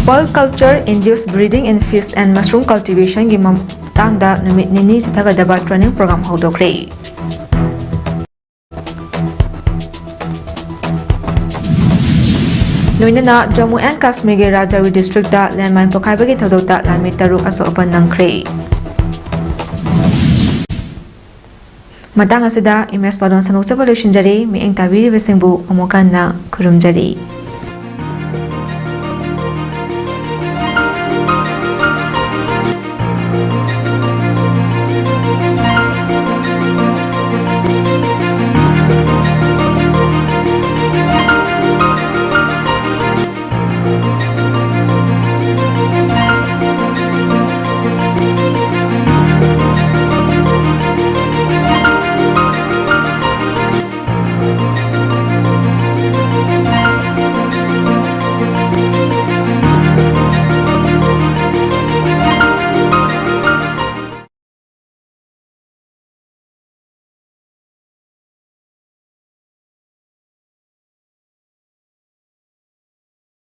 Permaculture Induced Breeding in Fish and Mushroom Cultivation ꯒꯤ ꯃꯇꯥꯡꯗ ꯅꯨꯃꯤꯠ ꯅꯤꯅꯤ ꯆꯠꯊꯒꯗꯕ training program ꯍꯧꯗꯣꯛꯈ꯭ꯔꯦ꯫ ꯂꯣꯏꯅꯅ Jammu and Kashmir ꯒꯤ ꯔꯥꯖꯧꯔꯤ district ꯇ landmine ꯄꯣꯈꯥꯏꯕꯒꯤ ꯊꯧꯗꯣꯛꯇ ꯂꯥꯟꯃꯤ ꯇꯔꯨꯛ ꯑꯁꯣꯛ ꯑꯄꯟ ꯅꯪꯈ꯭ꯔꯦ꯫ ꯃꯇꯥꯡ ꯑꯁꯤꯗ ꯏꯃꯦꯖ ꯄꯥꯎꯗꯝ ꯁꯟꯗꯣꯛꯆꯕ ꯂꯣꯏꯁꯤꯟꯖꯔꯦ꯫ ꯃꯤꯠꯌꯦꯡ ꯇꯥꯕꯤꯔꯤꯕꯁꯤꯡꯕꯨ ꯑꯃꯨꯛ ꯍꯟꯅ ꯈꯨꯔꯨꯝꯖꯔꯤ꯫